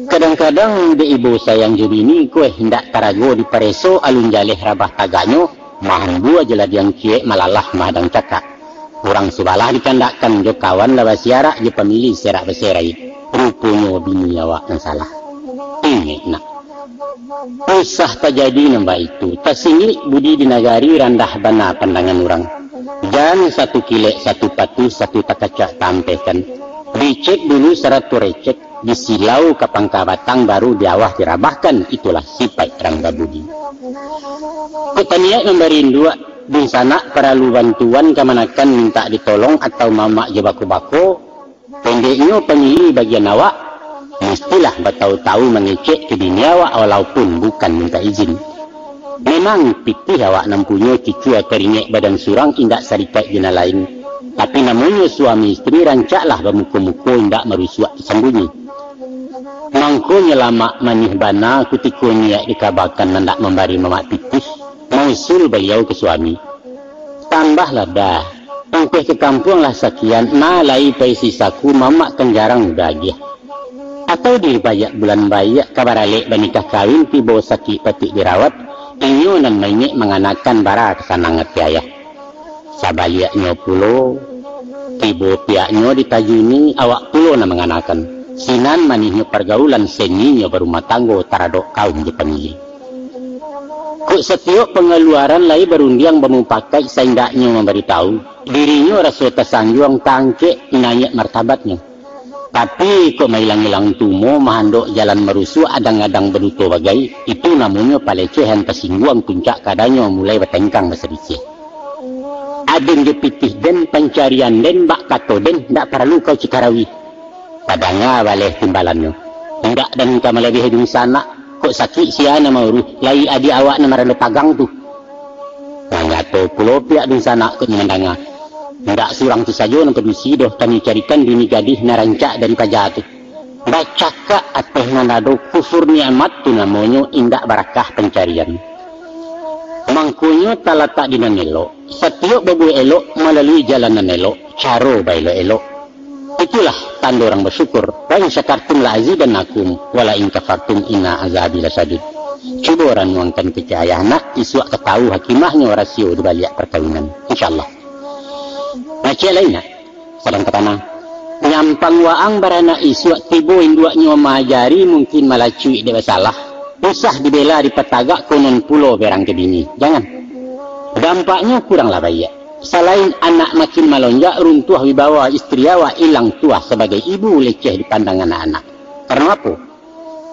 Kadang-kadang dek ibo sayang jo bini, kueh indak tarago dipareso, alun jaleh rabah tagaknyo, mahambua jo lah diangkiek, malalah mahadang cakak. Urang subalah dikandakkan, jo kawan lah basiarak, jo pamilih serak baserai. Ruponyo bini awak nan salah. Ingek nak. Usah tajadi nan baitu. Tasinglik budi di nagari, randah bana pandangan urang. Jan satu kilek, satu patuh, satu takacak taampehkan. Dicek dulu sarato recek, disilau ka pangka batang, baru di awah dirabahkan, itulah sipaik rangga budi. Kok taniaik mambari induak, dunsanak paralu bantuan kamanakan, mintak ditolong atau mamak jo bako-bako, Pendeknyo, pamilih bagian awak, mustilah batahu-tahu mangecek ka bini awak, walaupun bukan mintak izin. Memang pitih awak nan punyo, cucua karingek badan surang, indak sarikaik jo nan lain. Tapi namonyo suami isteri, rancaklah bamuko-muko, indak marusuak sambunyi. Mangkonyo lamak manih bana, kutiko niaik dikabakan, nandak mambari mamak pitih, mausul baliau ka suami. Tambahlah dah, ongkoh ka kampuang lah sakian, nah lai pai sisaku, mamak kan jarang udah agiah. Atau di baiak bulan baiak, ka baralek banikah kawin, tibo sakik patuik dirawat, inyo nan maingek manganakan, bara ka sanang ati ayah. Sabaliaknyo pulo, tibo piaknyo ditajuni, awak pulo nan manganakan. Sinan manihnyo pargaulan, seninyo barumah tanggo, taradok kaum jo pamilih. Kok satiok pangaluaran lai barundiang bamupakaik, saindaknyo mambaritahu, dirinyo raso tasanjuang, taangkek naiak martabatnyo. Tapi kok mailang-ilang tumo, mahandok jalan marusuak, adang-adang baduto bagai, itu namonyo palecehan, tasingguang puncak kadanyo, mulai batengkang basadisiah. Aden jo pitih den, pancarian den, bak kato den, ndak paralu kau cikarawih. Tadanga baleh timbalannyo. Indak den ka malebiahi dunsanak, kok sakik sia nan mauruih, lai adiak awak nan marando tagang tu. Manyato pulo piak dunsanak kok mandanga. Indak surang tu sajo nan padusi doh, kami carikan bini gadih nan rancak dari paja tu. Bacakak ateh nan ado, kufur nikmat tu namonyo, indak barakah pancarian. Mangkonyo talatak di nan elok. Satiok babuek elok, malalui jalan nan elok, caro baelok-elok. Itulah tando urang basyukur. La in syakartum la azidannakum, wa la in kafartum inna azabi lasyadid. Cubo ranuangkan kecek ayah nak, isuak ka tahu hakimahnyo rasio di baliak parkawinan. Insyaallah. Ngecek lain nak? Sadang ka tanang. Nyampang waang baranak isuak, tibo induaknyo maajari, mungkin malacuik dek basalah. Usah dibela dipatagak, konon pulo berang ka bini. Jangan. Dampaknyo kuranglah baiak. Salain anak makin malonjak, runtuah wibawa istri awak, ilang tuah sabagai ibu, leceh dipandang anak-anak. Karano apo?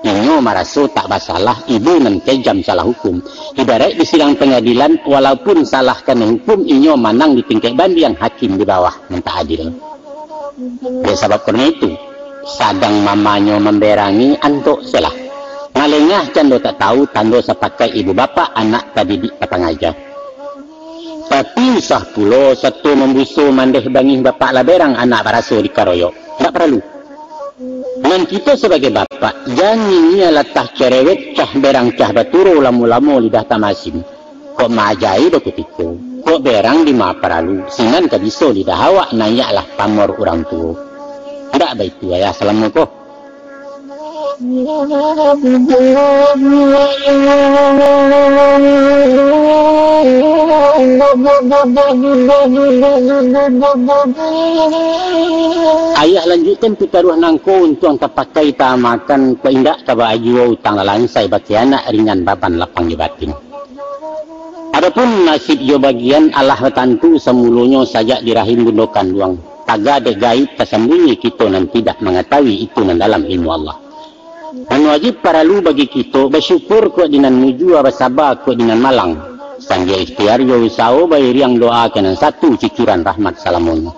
Inyo maraso tak basalah, ibu nan kejam salah hukum. Ibaraik di sidang pangadilan, walaupun salah karano hukum, inyo manang di tingkek bandiang, hakim di bawah nan tak adil. Dek sabab karano itu, sadang mamanyo mamberangi, antok selah. Malengah cando tak tahu, tando sapakaik ibu bapak, anak tadidik tapangaja. Tapi usah pulo sato mambuso, mandeh bangih bapak lah berang, anak baraso dikaroyok. Ndak paralu. Nan kito sabagai bapak, jan ninialah tah cerewet, cah berang cah baturo, lamo-lamo lidah tamasin. Kok maaja-i bakutiko, kok berang di ma paralu, sinan ka biso lidah awak, naiaklah pamor urang tuo. Indak baitu ayah salamo ko. Ayah lanjuikkan pitaruah nangko untuang tapakai taamakan, kok indak ka baajuo utang lalansai, bakianak ringan baban lapang di batin. Adopun nasib jo bagian alah batantu samulonyo sajak di rahim bundo kanduang. Taga dek gaib tasambunyi, kito nan tidak mangatahui itu nan dalam ilmu Allah. Nan wajib paralu bagi kito basyukur kok di nan mujua, basaba kok di nan malang. Sanggia ikhtiar jo usaho bairiang doa ka nan satu cucuran rahmat salamonyo.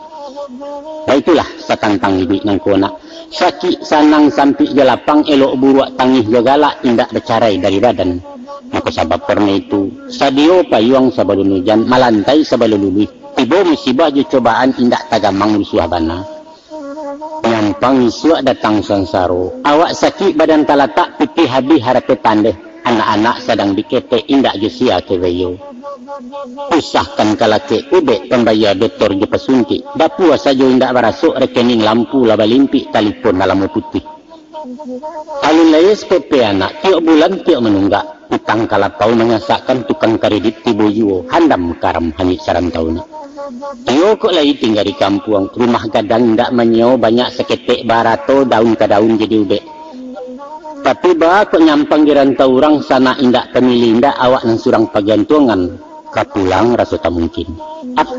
Baitulah satantang iduik nangko nak. Sakik sanang sampik jo lapang, elok buruak tangih jo galak, indak bacarai dari badan. Mako sabab karano itu, sadio payuang sabalun ujan, malantai sabalun luluih. Tibo musibah jo cobaan, indak tagamang rusuah bana. Nyampang isuak datang sansaro, awak sakik badan talatak, pitih habih harato tandeh, anak-anak sadang diketek, indak jo sia kebeyo. Usahkan kalakek ubek pambayia, dotor jo pasuntik, dapua sajo indak barasok, rekening lampu lah balimpik, talipon lah lamo putih. Alun layia S P P anak, tiok bulan tiok manunggak, utang kalapau mangasakkan, tukang karedit tibo juo, handam karam hanyuik sarantau nak. Iyo kok lai tingga di kampuang, rumah gadang indak manyio, banyak saketek barato, daun ka daun jadi ubek. Tapi baa kok nyampang di rantau urang, sanak indak pamilih, indak awak nan surang pagantuangan, ka pulang raso tak mungkin. Ap-,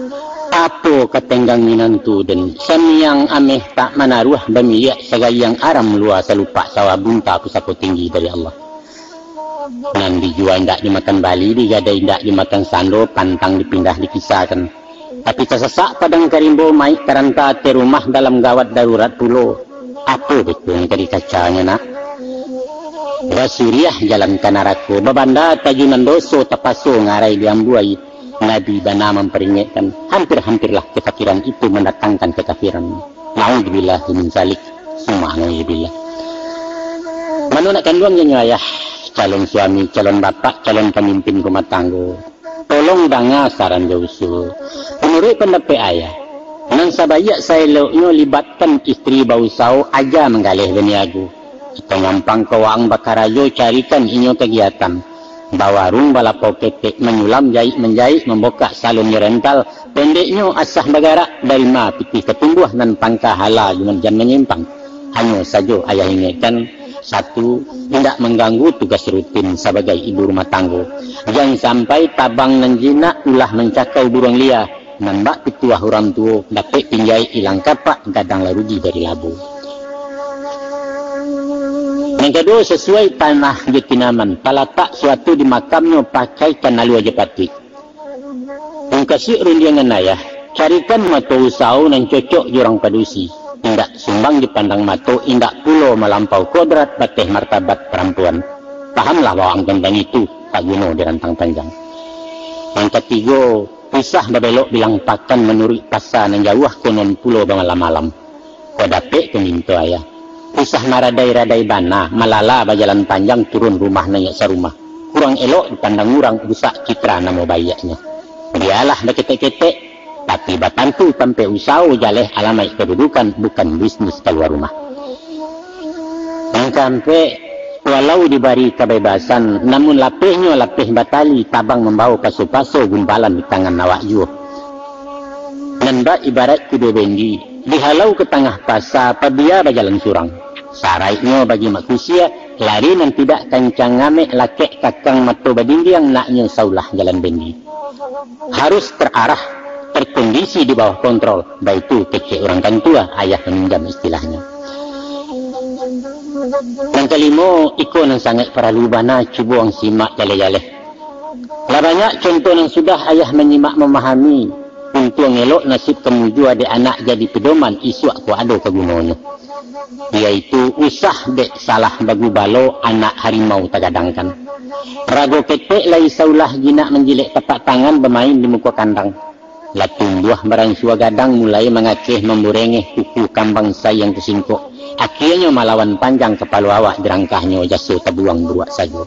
apo ka tenggang minantu den, samiang ameh tak manaruah, bamiliak sagayang aram lua, salupak sawah bunta, pusako tinggi dari Allah. Nan dijua indak dimakan bali, digadai indak dimakan sando, pantang dipindah dikisakan. Tapi tasasak padang ka rimbo, maik taranta ateh rumah, dalam gawat darurat pulo. Apo beko nan ka dikacanyo nak? Basuriah jalan ka narako, babanda tajunan doso, tapaso ngarai diambuai. Nabi bana mamparingekkan, hampir-hampirlah kafakiran itu mandatangkan kakafiran. Naudzubillah min zalik, summa naudzubillah. Mano nak kanduang janyo ayah, calon suami, calon bapak, calon pamimpin rumah tanggo. Tolong danga saran jo usul. Manuruik pandapek ayah, nan sabaiak saeloknyo libatkan istri bausaho, aja manggaleh baniago. Atau nyampang ka waang bakarajo, carikan inyo kagiatan. Bawarung, balapau ketek, manyulam, jaik-manjaik, mambukak salon jo rental. Pendeknyo, asah bagarak, dari ma pitih ka tumbuah, nan pangka hala jan manyimpang. Hanyo sajo ayah ingekkan, satu, indak mangganggu tugas rutin sabagai ibu rumah tanggo. Jan sampai tabang nan jinak, ulah mancakau buruang lia. Nan bak pituah urang tuo, dapek pinjai ilang kapak, gadang lah rugi dari labo. Nan kaduo, sasuai tanah jo tinaman, talatak suatu di makamnyo, pakaikan alua jo patuik. Mukasuik rundiangan ayah, carikan mato usaho nan cocok jo urang padusi. Indak sumbang dipandang mato, indak pulo malampau kodrat, bateh martabat parampuan. Pahamlah waang tantang itu, tak guno dirantang panjang. Nan katigo, usah babelok bilang pakan, manuruik pasa nan jauah, konon pulo bamalam-malam. Kok dapek ka minto ayah. Usah maradai-radai bana, malala bajalan panjang, turun rumah naiak sarumah. Kurang elok dipandang urang, rusak citra namo baiaknyo. Bialah baketek-ketek, tapi batantu tampek usaho, jaleh alamaik kadudukan, bukan bisnis kalua rumah. Nan kaampek, walau dibari kabebasan, namun lapehnyo lapeh batali, tabang mambawo paso-paso, gumpalan di tangan awak juo. Nan bak ibarat kudo bendi, dihalau ka tangah pasa, pabia bajalan surang. Saraiknyo bagi makusia, lari nan tidak kancang, ngamek lakek kakang, mato badindiang, naknyo saulah jalan bendi. Harus terarah, terkondisi di bawah kontrol, baitu kecek urang kantua, ayah maminjam istilahnyo. Nan kalimo, iko nan sangaik paralu bana, cubo ang simak jaleh-jaleh. Lah banyak contoh nan sudah ayah manyimak mamahami, untuang elok nasib ka mujua dek anak, jadi pedoman isuak kok ado kagunonyo. Yaitu usah dek salah bagubalo, anak harimau tagadangkan. Rago ketek lai saulah, jinak manjilek tapak tangan, bamain di muko kandang. Lah tumbuah baransua gadang, mulai mangaceh mamburengeh, kuku kambang sayang tasingkok. Akienyo malawan panjang kapalo awak, dirangkahnyo jaso tabuang buruak sajo.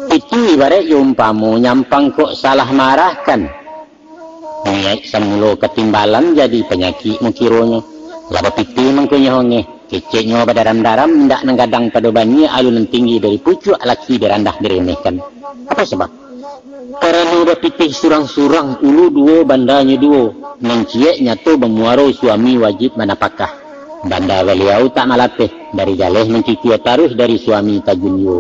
Itu ibaraik jo umpamo nyampang kok salah marahkan. Niaik samulo katimbalan, jadi panyakik mukironyo. Lah bapitih mangkonyo hongeh, keceknyo badaram-daram, indak nan gadang pado baniah, alun nan tinggi dari pucuak, laki dirandah diremehkan. Apo sabab? Karano bapitih surang-surang, ulu duo, bandanyo duo, nan ciek nyato bamuaro, suami wajib manapakah. Banda baliau tak malapeh, dari jaleh mancucua taruih, dari suami tajun juo.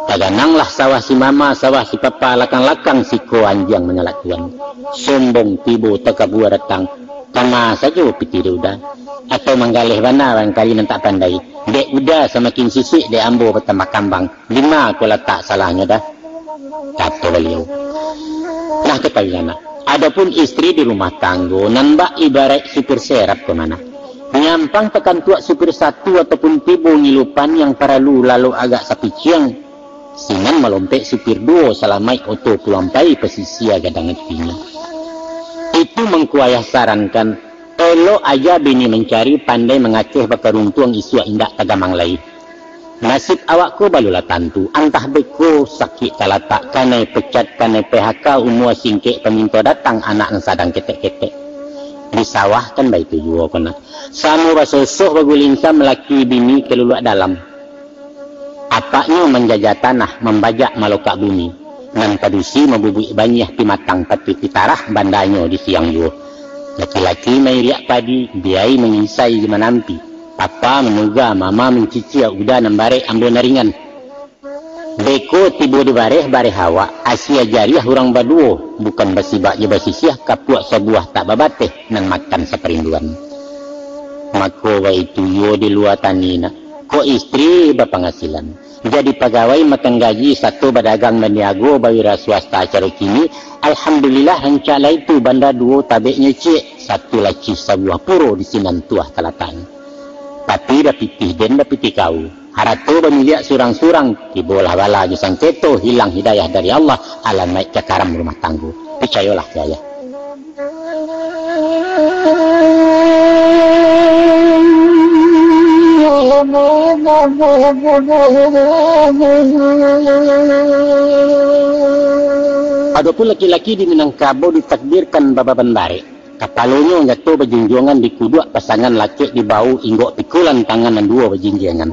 Tagananglah sawah si mama, sawah si papa, lakang-lakang siko anjiang mangalak tuan. Sombong tibo, takabua datang, kama sajo pitih dek uda. Atau manggaleh bana barangkali nan tak pandai. Dek uda samakin sisik, dek ambo batambah kambang. Dima ko latak salahnyo dah? Kato baliau. Nah, katahuilah nak, adopun istri di rumah tanggo, nan bak ibaraik supir serap ko mah nak. Nyampang takantuak supir satu ataupun tibo ngilupan, yang paralu lalok agak sapiciang, sinan malompek supir duo, salamaik oto pulang pai, pasisia gadang atinyo. Itu mangko ayah sarankan, elok aja bini mancari, pandai mangaceh bakaruntuang, isuak indak tagamang lai. Nasib awak ko balulah tantu, antah beko sakik talatak, kanai pecat, kanai P H K, umua singkek, paminto datang, anak nan sadang ketek-ketek. Di sawah kan baitu juo ko nak. Samo basosoh bagulingkam, laki bini kaluluak dalam. Apaknyo manjajah tanah, mambajak malokak bumi. Nan padusi mabubuik baniah, pimatang patuik ditarah, bandanyo di siang juo. Laki-laki mairiak padi, biai mangisai jo manampi. Papa manuga, mama mancicia, uda nan barek, ambo nan ringan. Beko tibo di bareh, bareh awak, asia jariah urang baduo, bukan basibak jo basisiah, kapuak sabuah tak babateh, nan makan saparinduan. Mako baitu juo di lua tani nak, kok istri bapangasilan. Jadi pagawai makan gaji, sato badagang baniago, bawira swasta caro kini, alhamdulillah, rancak lah itu, banda duo tabeknyo ciek, satu lacih sabuah puro, di sinan tuah talataknyo. Tapi bapitih den, bapitih kau. Harato bamiliak surang-surang, tibolah bala jo sangketo, hilang hidayah dari Allah, alamaik kakaram rumah tanggo. Picayolah ka ayah. Adopun laki-laki di Minangkabau ditakdirkan bababan barek. Kapalonyo nyato bajunjuangan, di kuduak pasangan lakek dibao, inggok pikulan tangan nan duo bajinjiangan.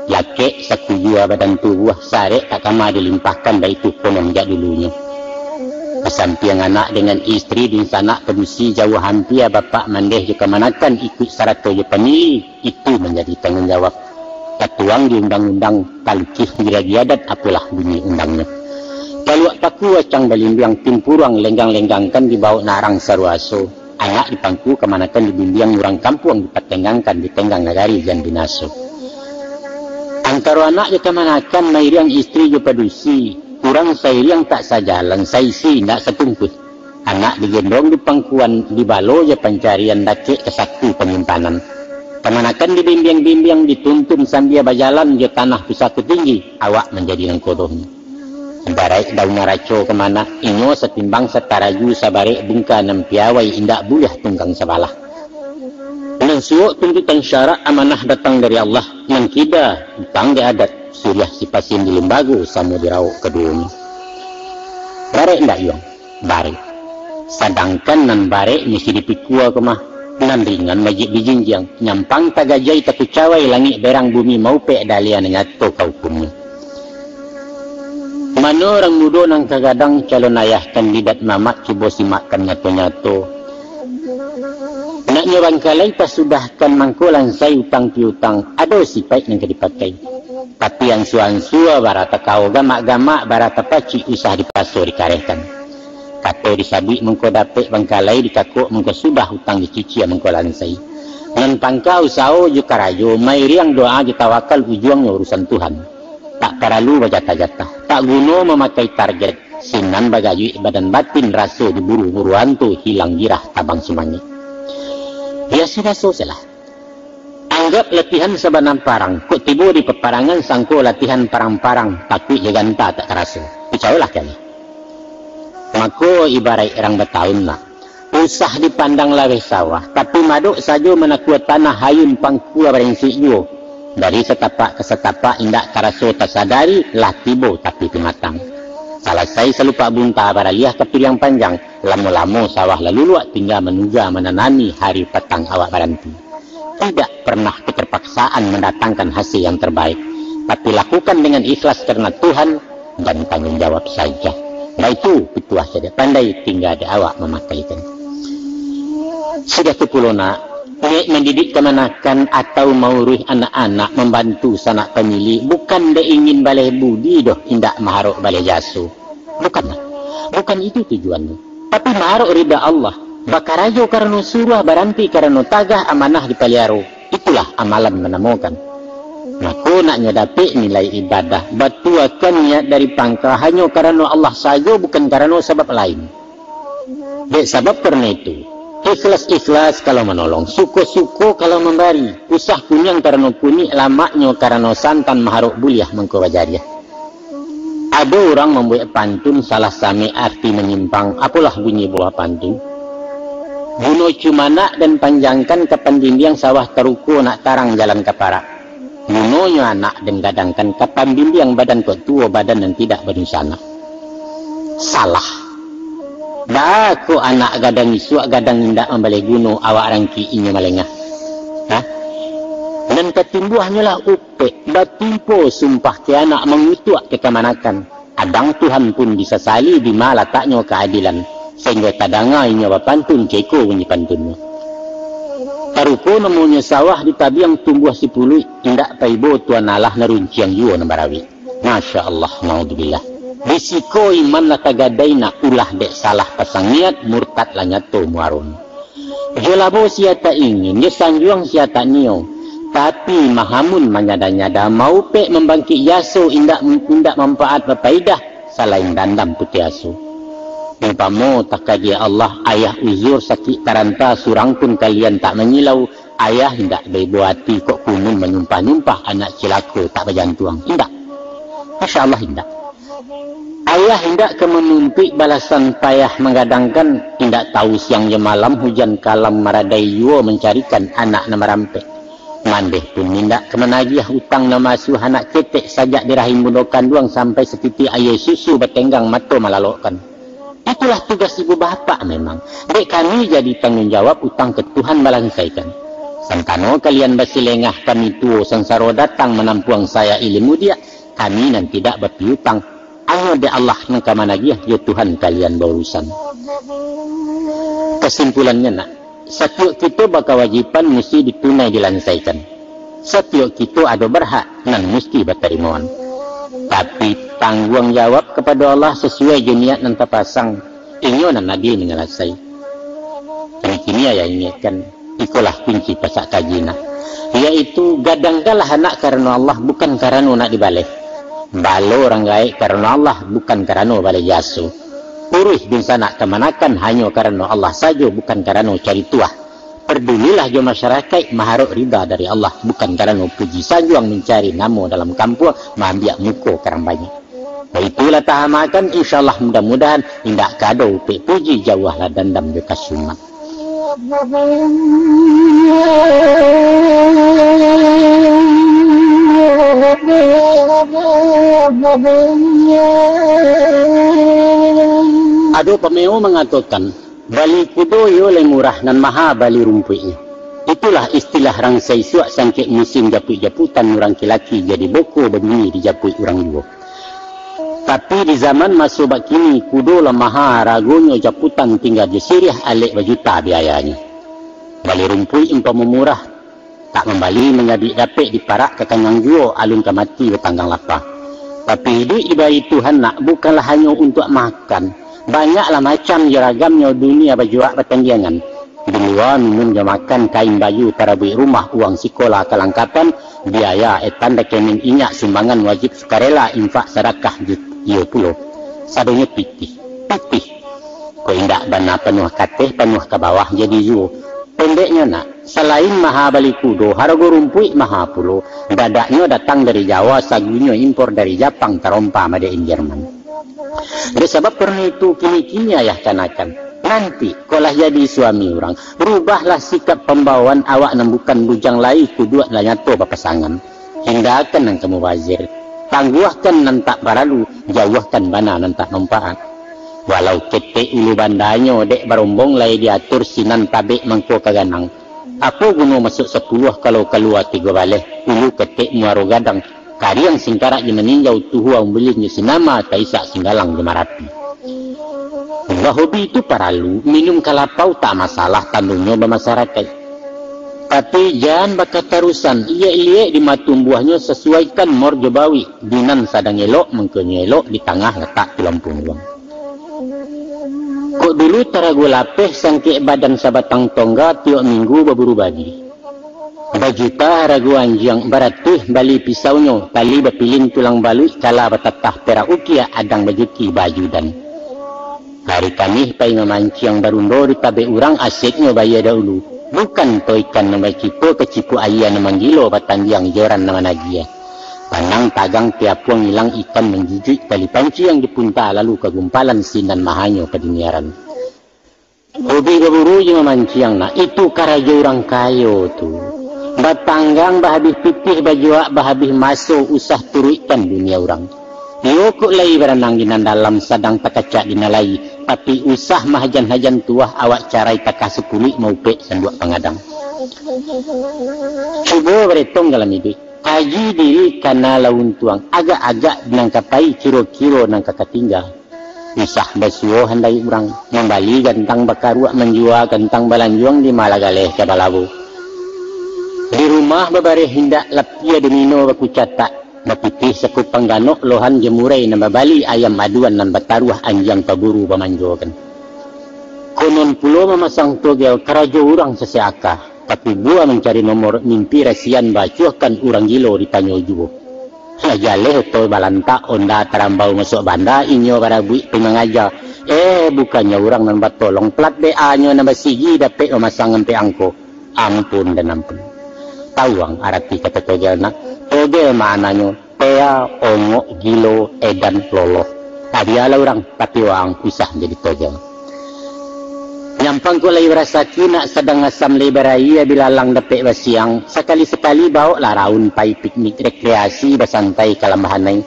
Lakek sakujua badan tubuah, sarek tak kama dilimpahkan, baitu konon jak dulunyo. Basampiang anak dengan istri, dunsanak padusi jauah ampia, bapak mandeh jo kamanakan, ikuik sarato jo pamili. Itu manjadi tangguang jawab. Tatuang di undang-undang, talukih di ragi adat, apolah bunyi undangnyo. Kaluak paku acang balimbiang, timpuruang lenggang-lenggangkan, dibao narang saruaso. Anak dipangku kamanakan, dibimbiang urang kampuang, dipatenggangkan, ditenggang nagari jan binaso. Antaro anak jo kamanakan, mairiang istri jo padusi, urang sairiang tak sajalan, saisi indak satungkuih. Anak digendong di pangkuan, dibalo jo pancarian, dakek ka saku panyimpanan. Kamanakan dibimbiang-bimbiang, dituntun sambia bajalan, jo tanah pusako tinggi, awak manjadi nangkodohnyo. Ibaraik daun araco ka mano, inyo satimbang sataraju, sabarek bungka nan piawai, indak buliah tunggang sabalah. Nan suok tuntutan syarak, amanah datang dari Allah, nan kida utang di adat, suriah sipasin di limbago, samo dirawok kaduonyo. Barek indak yuang? Barek. Sadangkan nan barek musti dipikua ko mah, nan ringan wajib dijinjiang, nyampang tagajai takucawai, langik berang bumi maupek, dalia nan nyato ka ukumnyo. Mano urang mudo nan ka gadang, calon ayah kandidat mamak, cubo simakkan nyato-nyato. Naknyo bangkalai tasudahkan, mangko lansai utang piutang, ado sipaik nan ka dipakai. Tapi ansua-ansua bara takao, gamak-gamak bara tapacik, usah dipaso dikarehkan. Kato disabuik mangko dapek, bangkalai dikakok mangko sudah, utang dicicia mangko lansai. Nan pangka usaho jo karajo, mairiang doa jo tawakal, ujuangnyo urusan Tuhan. Tak paralu bajatah-jatah, tak guno mamakai target, sinan bagajuik badan batin, raso diburu-buru hantu, hilang girah tabang sumangik. Biaso-biaso sajolah. Anggap latihan sabana parang, kok tibo di paparangan, sangko latihan parang-parang, takuik jo ganta tak taraso. Picayolah ka ayah. Mako ibaraik urang bataun lah. Usah dipandang laweh sawah, tapi madok sajo manakua tanah, ayun pangkua barensik juo. Dari satapak ka satapak indak taraso tasadari, lah tibo tapi pimatang. Salasai salupak bunta baraliah ka piriang panjang, lamo-lamo sawah lah luluak, tingga manuga mananami hari patang awak baranti. Tidak pernah keterpaksaan mendatangkan hasil yang terbaik, tapi lakukan dengan ikhlas karena Tuhan dan tanggung jawab saja. Baitu pituah cadiak pandai, tingga di awak mamakaikan. Sudah tu pulo nak, niaik mandidik kamanakan atau mauruih anak-anak, mambantu sanak pamiliak, bukan dek ingin baleh budi doh, indak maharok baleh jaso. Bukan, nak. Bukan itu tujuannyo. Tapi maharok rida Allah. Bakarajo karano suruah, baranti karano tagah, amanah dipaliaro. Itulah amalan manamokan. Mako, naknyo dapek nilai ibadah, batuakan niat dari pangka hanyo karano Allah sajo, bukan karano sabab lain. Dek sabab karano itu, ikhlas-ikhlas kalau manolong, suko-suko kalau mambari, usah kuniang karano kunik, lamaknyo karano santan, maharok buliah mangko bajariah. Ado urang mambuek pantun salah samek, arti manyimpang, apolah bunyi buah pantun. Guno cumanak dan panjangkan ka pandindiang, sawah taruko nak tarang jalan ka parak. Gunonyo anak den gadangkan ka pambimbiang, badan kok tuo, badan nan tidak badunsanak. Salah. Baa kok anak gadang isuak, gadang indak mambaleh guno, awak rangkik inyo malengah. Hah? Nan katimbuahnyo lah upek, batimpo sumpah ke anak, mangutuak ke kamanakan. Adang Tuhan pun disasali, dima lataknyo kaadilan, sahinggo tadanga inyo bapantun, ceko bunyi pantunnyo. Taruko namonyo sawah, di tabiang tumbuah sipuluik, indak paibo Tuhan Allah, narunciang juo nan barawik. Masya Allah, naudzubillah. Di siko iman lah tagadai nak, ulah dek salah pasang niat, murtad lah nyato muaronyo. Jo labo sia tak ingin, jo sanjuang sia tak nio. Tapi mahamun manyada-nyada, maupek mambangkik jaso, indak, indak manfaat bapaidah, salain dandam putuih aso. Umpamo takaji Allah, ayah uzur sakik taranta, surang pun kalian tak manyilau, ayah indak baibo ati, kok kunun manyumpah-nyumpah, anak cilako tak bajantuang. Indak. Masya Allah, indak. Ayah indak ka manuntuik balasan payah manggadangkan, indak tahu siang jo malam, hujan kalam maradai juo, mancarikan anak nan marampek. Mandeh pun indak ka managiah utang, nan maasuah anak ketek sajak di rahim bundo kanduang, sampai satitiak aia susu batenggang mato malalokkan. Itulah tugas ibu bapak memang. Dek kami jadi tanggung jawab, utang ke Tuhan balansaikan. Santano kalian basilengah, kami tuo sansaro datang, manampuang saya ilim mudiak, kami nan tidak bapiutang. Hanyo dek Allah nan ka managiah, jo Tuhan kalian baurusan. Kasimpulannyo nak, satiok kito bakawajiban musti ditunai dilansaikan. Satiok kito ado barhak nan musti batarimoan. Tapi, tangguang jawab kapado Allah sasuai jo niat nan tapasang, inyo nan adil manyalasai. Kini-kini ayah ingatkan, ikolah kunci pasak kaji nak, yaitu gadangkanlah anak karano Allah, bukan karano nak dibaleh. Balo urang gaek karano Allah, bukan karano baleh jaso. Uruih dunsanak kamanakan hanyo karano Allah sajo, bukan karano cari tuah. Padulilah jo masyarakaik, maharok rida dari Allah, bukan karano puji sanjuang, mancari namo dalam kampuang, maambiak muko karang banyak. Baitulah tahamakan, insya Allah, mudah-mudahan indak ka ado upek puji, jauahlah dandam jo kasumat. Ado pameo mangatokan, bali kudo iyo lai murah, nan maha bali rumpuiknyo. Itulah istilah rang saisuak, sangkek musim japuik-japutan, urang kilaki jadi boko, babunyi dijapuik urang juo. Tapi di zaman maso bakini, kudo lah maha haragonyo, japutan tingga jo siriah, alek bajuta biayanyo. Bali rumpuik umpamo murah, tak mambali manyabik dapek, diparak ka kanyang juo, alun ka mati batanggang lapa. Tapi iduik dibari Tuhan nak, bukanlah hanyo untuak makan. Banyaklah macam jo ragamnyo, dunia bajuak batandiangan. Di lua minun jo makan, kain baju tarabuik, rumah uang sikola kalangkapan, biaya etan rekening inyak, sumbangan wajib sukarela, infak sadakah ju-, iyo pulo. Sadonyo pitih, pitih. Kok indak bana panuah kateh, panuah ka bawah jadi juo. Pendeknyo nak, salain maha bali kudo, harago rumpuik maha pulo. Dadaknyo datang dari Jawa, sagunyo impor dari Japang, tarompa made in Jerman. Dek sabab karano itu, kini-kini ayah kanakan, nanti kok lah jadi suami urang, rubahlah sikap pambawaan awak nan bukan bujang lai, kuduak lah nyato bapasangan. Hindakan nan ka mubazir, tangguahkan nan tak paralu, jauahkan bana nan tak manfaat. Walau ketek ulu bandanyo, dek barombong lai diatur, sinan tabek mangko ka ganang. Apo guno masuak sapuluah kalau kalua tigo baleh, ulu ketek muaro gadang, kariang singkarak jo maninjau, tuhua umbilin jo sinama, taisak singgalang jo marapi. Bahobi tu paralu, minum kalapau tak masalah, tandonyo bamasarakaik. Tapi jan bakatarusan, iliek-liek di ma tumbuahnyo, sasuaikan mor jo bawik, di nan sadang elok, mangkonyo elok, di tangah latak tulang pungguang. Kok dulu tarago lapeh, sangkek badan sabatang tongga, tiok minggu baburu babi. Bajuta harago anjiang, baratuih bali pisaunyo, tali bapilin tulang baluik, kala batatah perak ukiak, adang bajuki baajudan. Hari Kamih pai mamanciang, barundo di tabek urang, aseknyo bayia dahulu. Bukan to ikan nan bacipo, kacipuak ayie nan manggilo, batandiang joran nan managiah. Panang tagang tiapuang ilang, ikan manjujuik tali panciang, dipunta lalu ka gumpalan, sinan mahanyo padiniaran. Hobi baburu jo mamanciang, nak, itu karajo urang kayo tu. Batanggang bahabih pitih, bajuak bahabih maso, usah turuikkan dunia urang. Iyo kok lai baranang di nan dalam, sadang takacak di nan lai, tapi usah mahajan-hajan tuah, awak carai takah sakuluik, maupek sanduak pangadang. Cubo baretong dalam iduik, kaji diri kana lah untuang, agak-agak nan ka pai, kiro-kiro nan ka katingga. Usah basuo handai urang, mambali gantang bakaruak, manjua gantang balanjuang, di ma lah galeh ka balabu. Di rumah babareh indak, lapia domino bakucatak, bapitih sakupang ganok, lohan jo murai nan babali, ayam aduan nan bataruah, anjiang paburu bamanjokan. Konon pulo mamasang togel, karajo urang sasek aka, takubua mancari nomor, mimpi rasian baacuahkan, urang gilo ditanyo juo. Lah jaleh oto balantak, onda tarambau masuak banda, inyo barabuik pai mangaja. Eh, bukannyo urang nan batolong, plat B A-nyo nan basigi, dapek mamasang ampek angko. Ampun dan ampun. Tawuang arati kato togel, nak? Togel maknanyo pea, ongok, gilo, edan, loloh. Tadi alah urang, tapi waang usah jadi togel. Nyampang kok lai barasaki, nak, sadang asam lai barayie, bilalang dapek basiang, sakali-sakali baoklah raun pai piknik rekreasi, basantai ka lambahanai,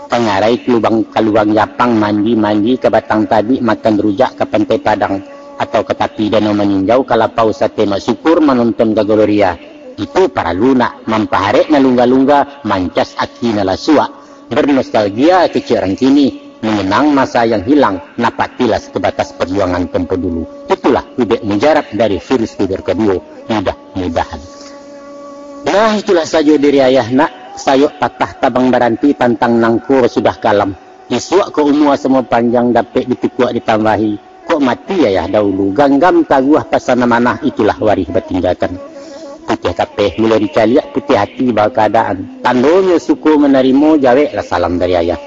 ka ngarai ka lubang, ka lubang japang, mandi-mandi ka batang tabik, makan rujak ka Pantai Padang, atau ka tapi danau maninjau, ka lapau sate mak syukur, manonton ka Gloria. Itu paralu, nak, mampaharek nan lungga-lungga, mancas aki nan lasuak. Bernostalgia kecek urang kini, mengenang masa yang hilang, napak tilas ke batas perjuangan tempo dulu. Itulah ubek mujarab dari virus bibir kaduo, mudah-mudahan. Nah, itulah sajo dari ayah, nak, sayok patah tabang baranti tantang nangko sudah kalam. Isuak ko umua samo panjang dapek ditukuak ditambahi. Kok mati ayah dahulu, ganggam taguah pasan amanah, itulah warih batinggakan. Putiah kapeh mulo dicaliak, putiah ati baa kaadaan. Tandonyo suko manarimo, jaweklah salam dari ayah.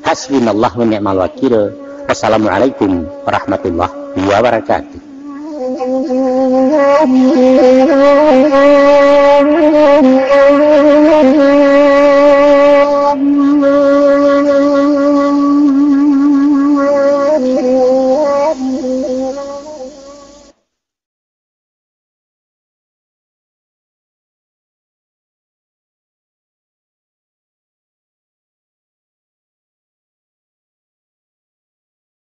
Hasbunallah wa ni'mal wakil. Wassalamualaikum warahmatullahi wabarakatuh.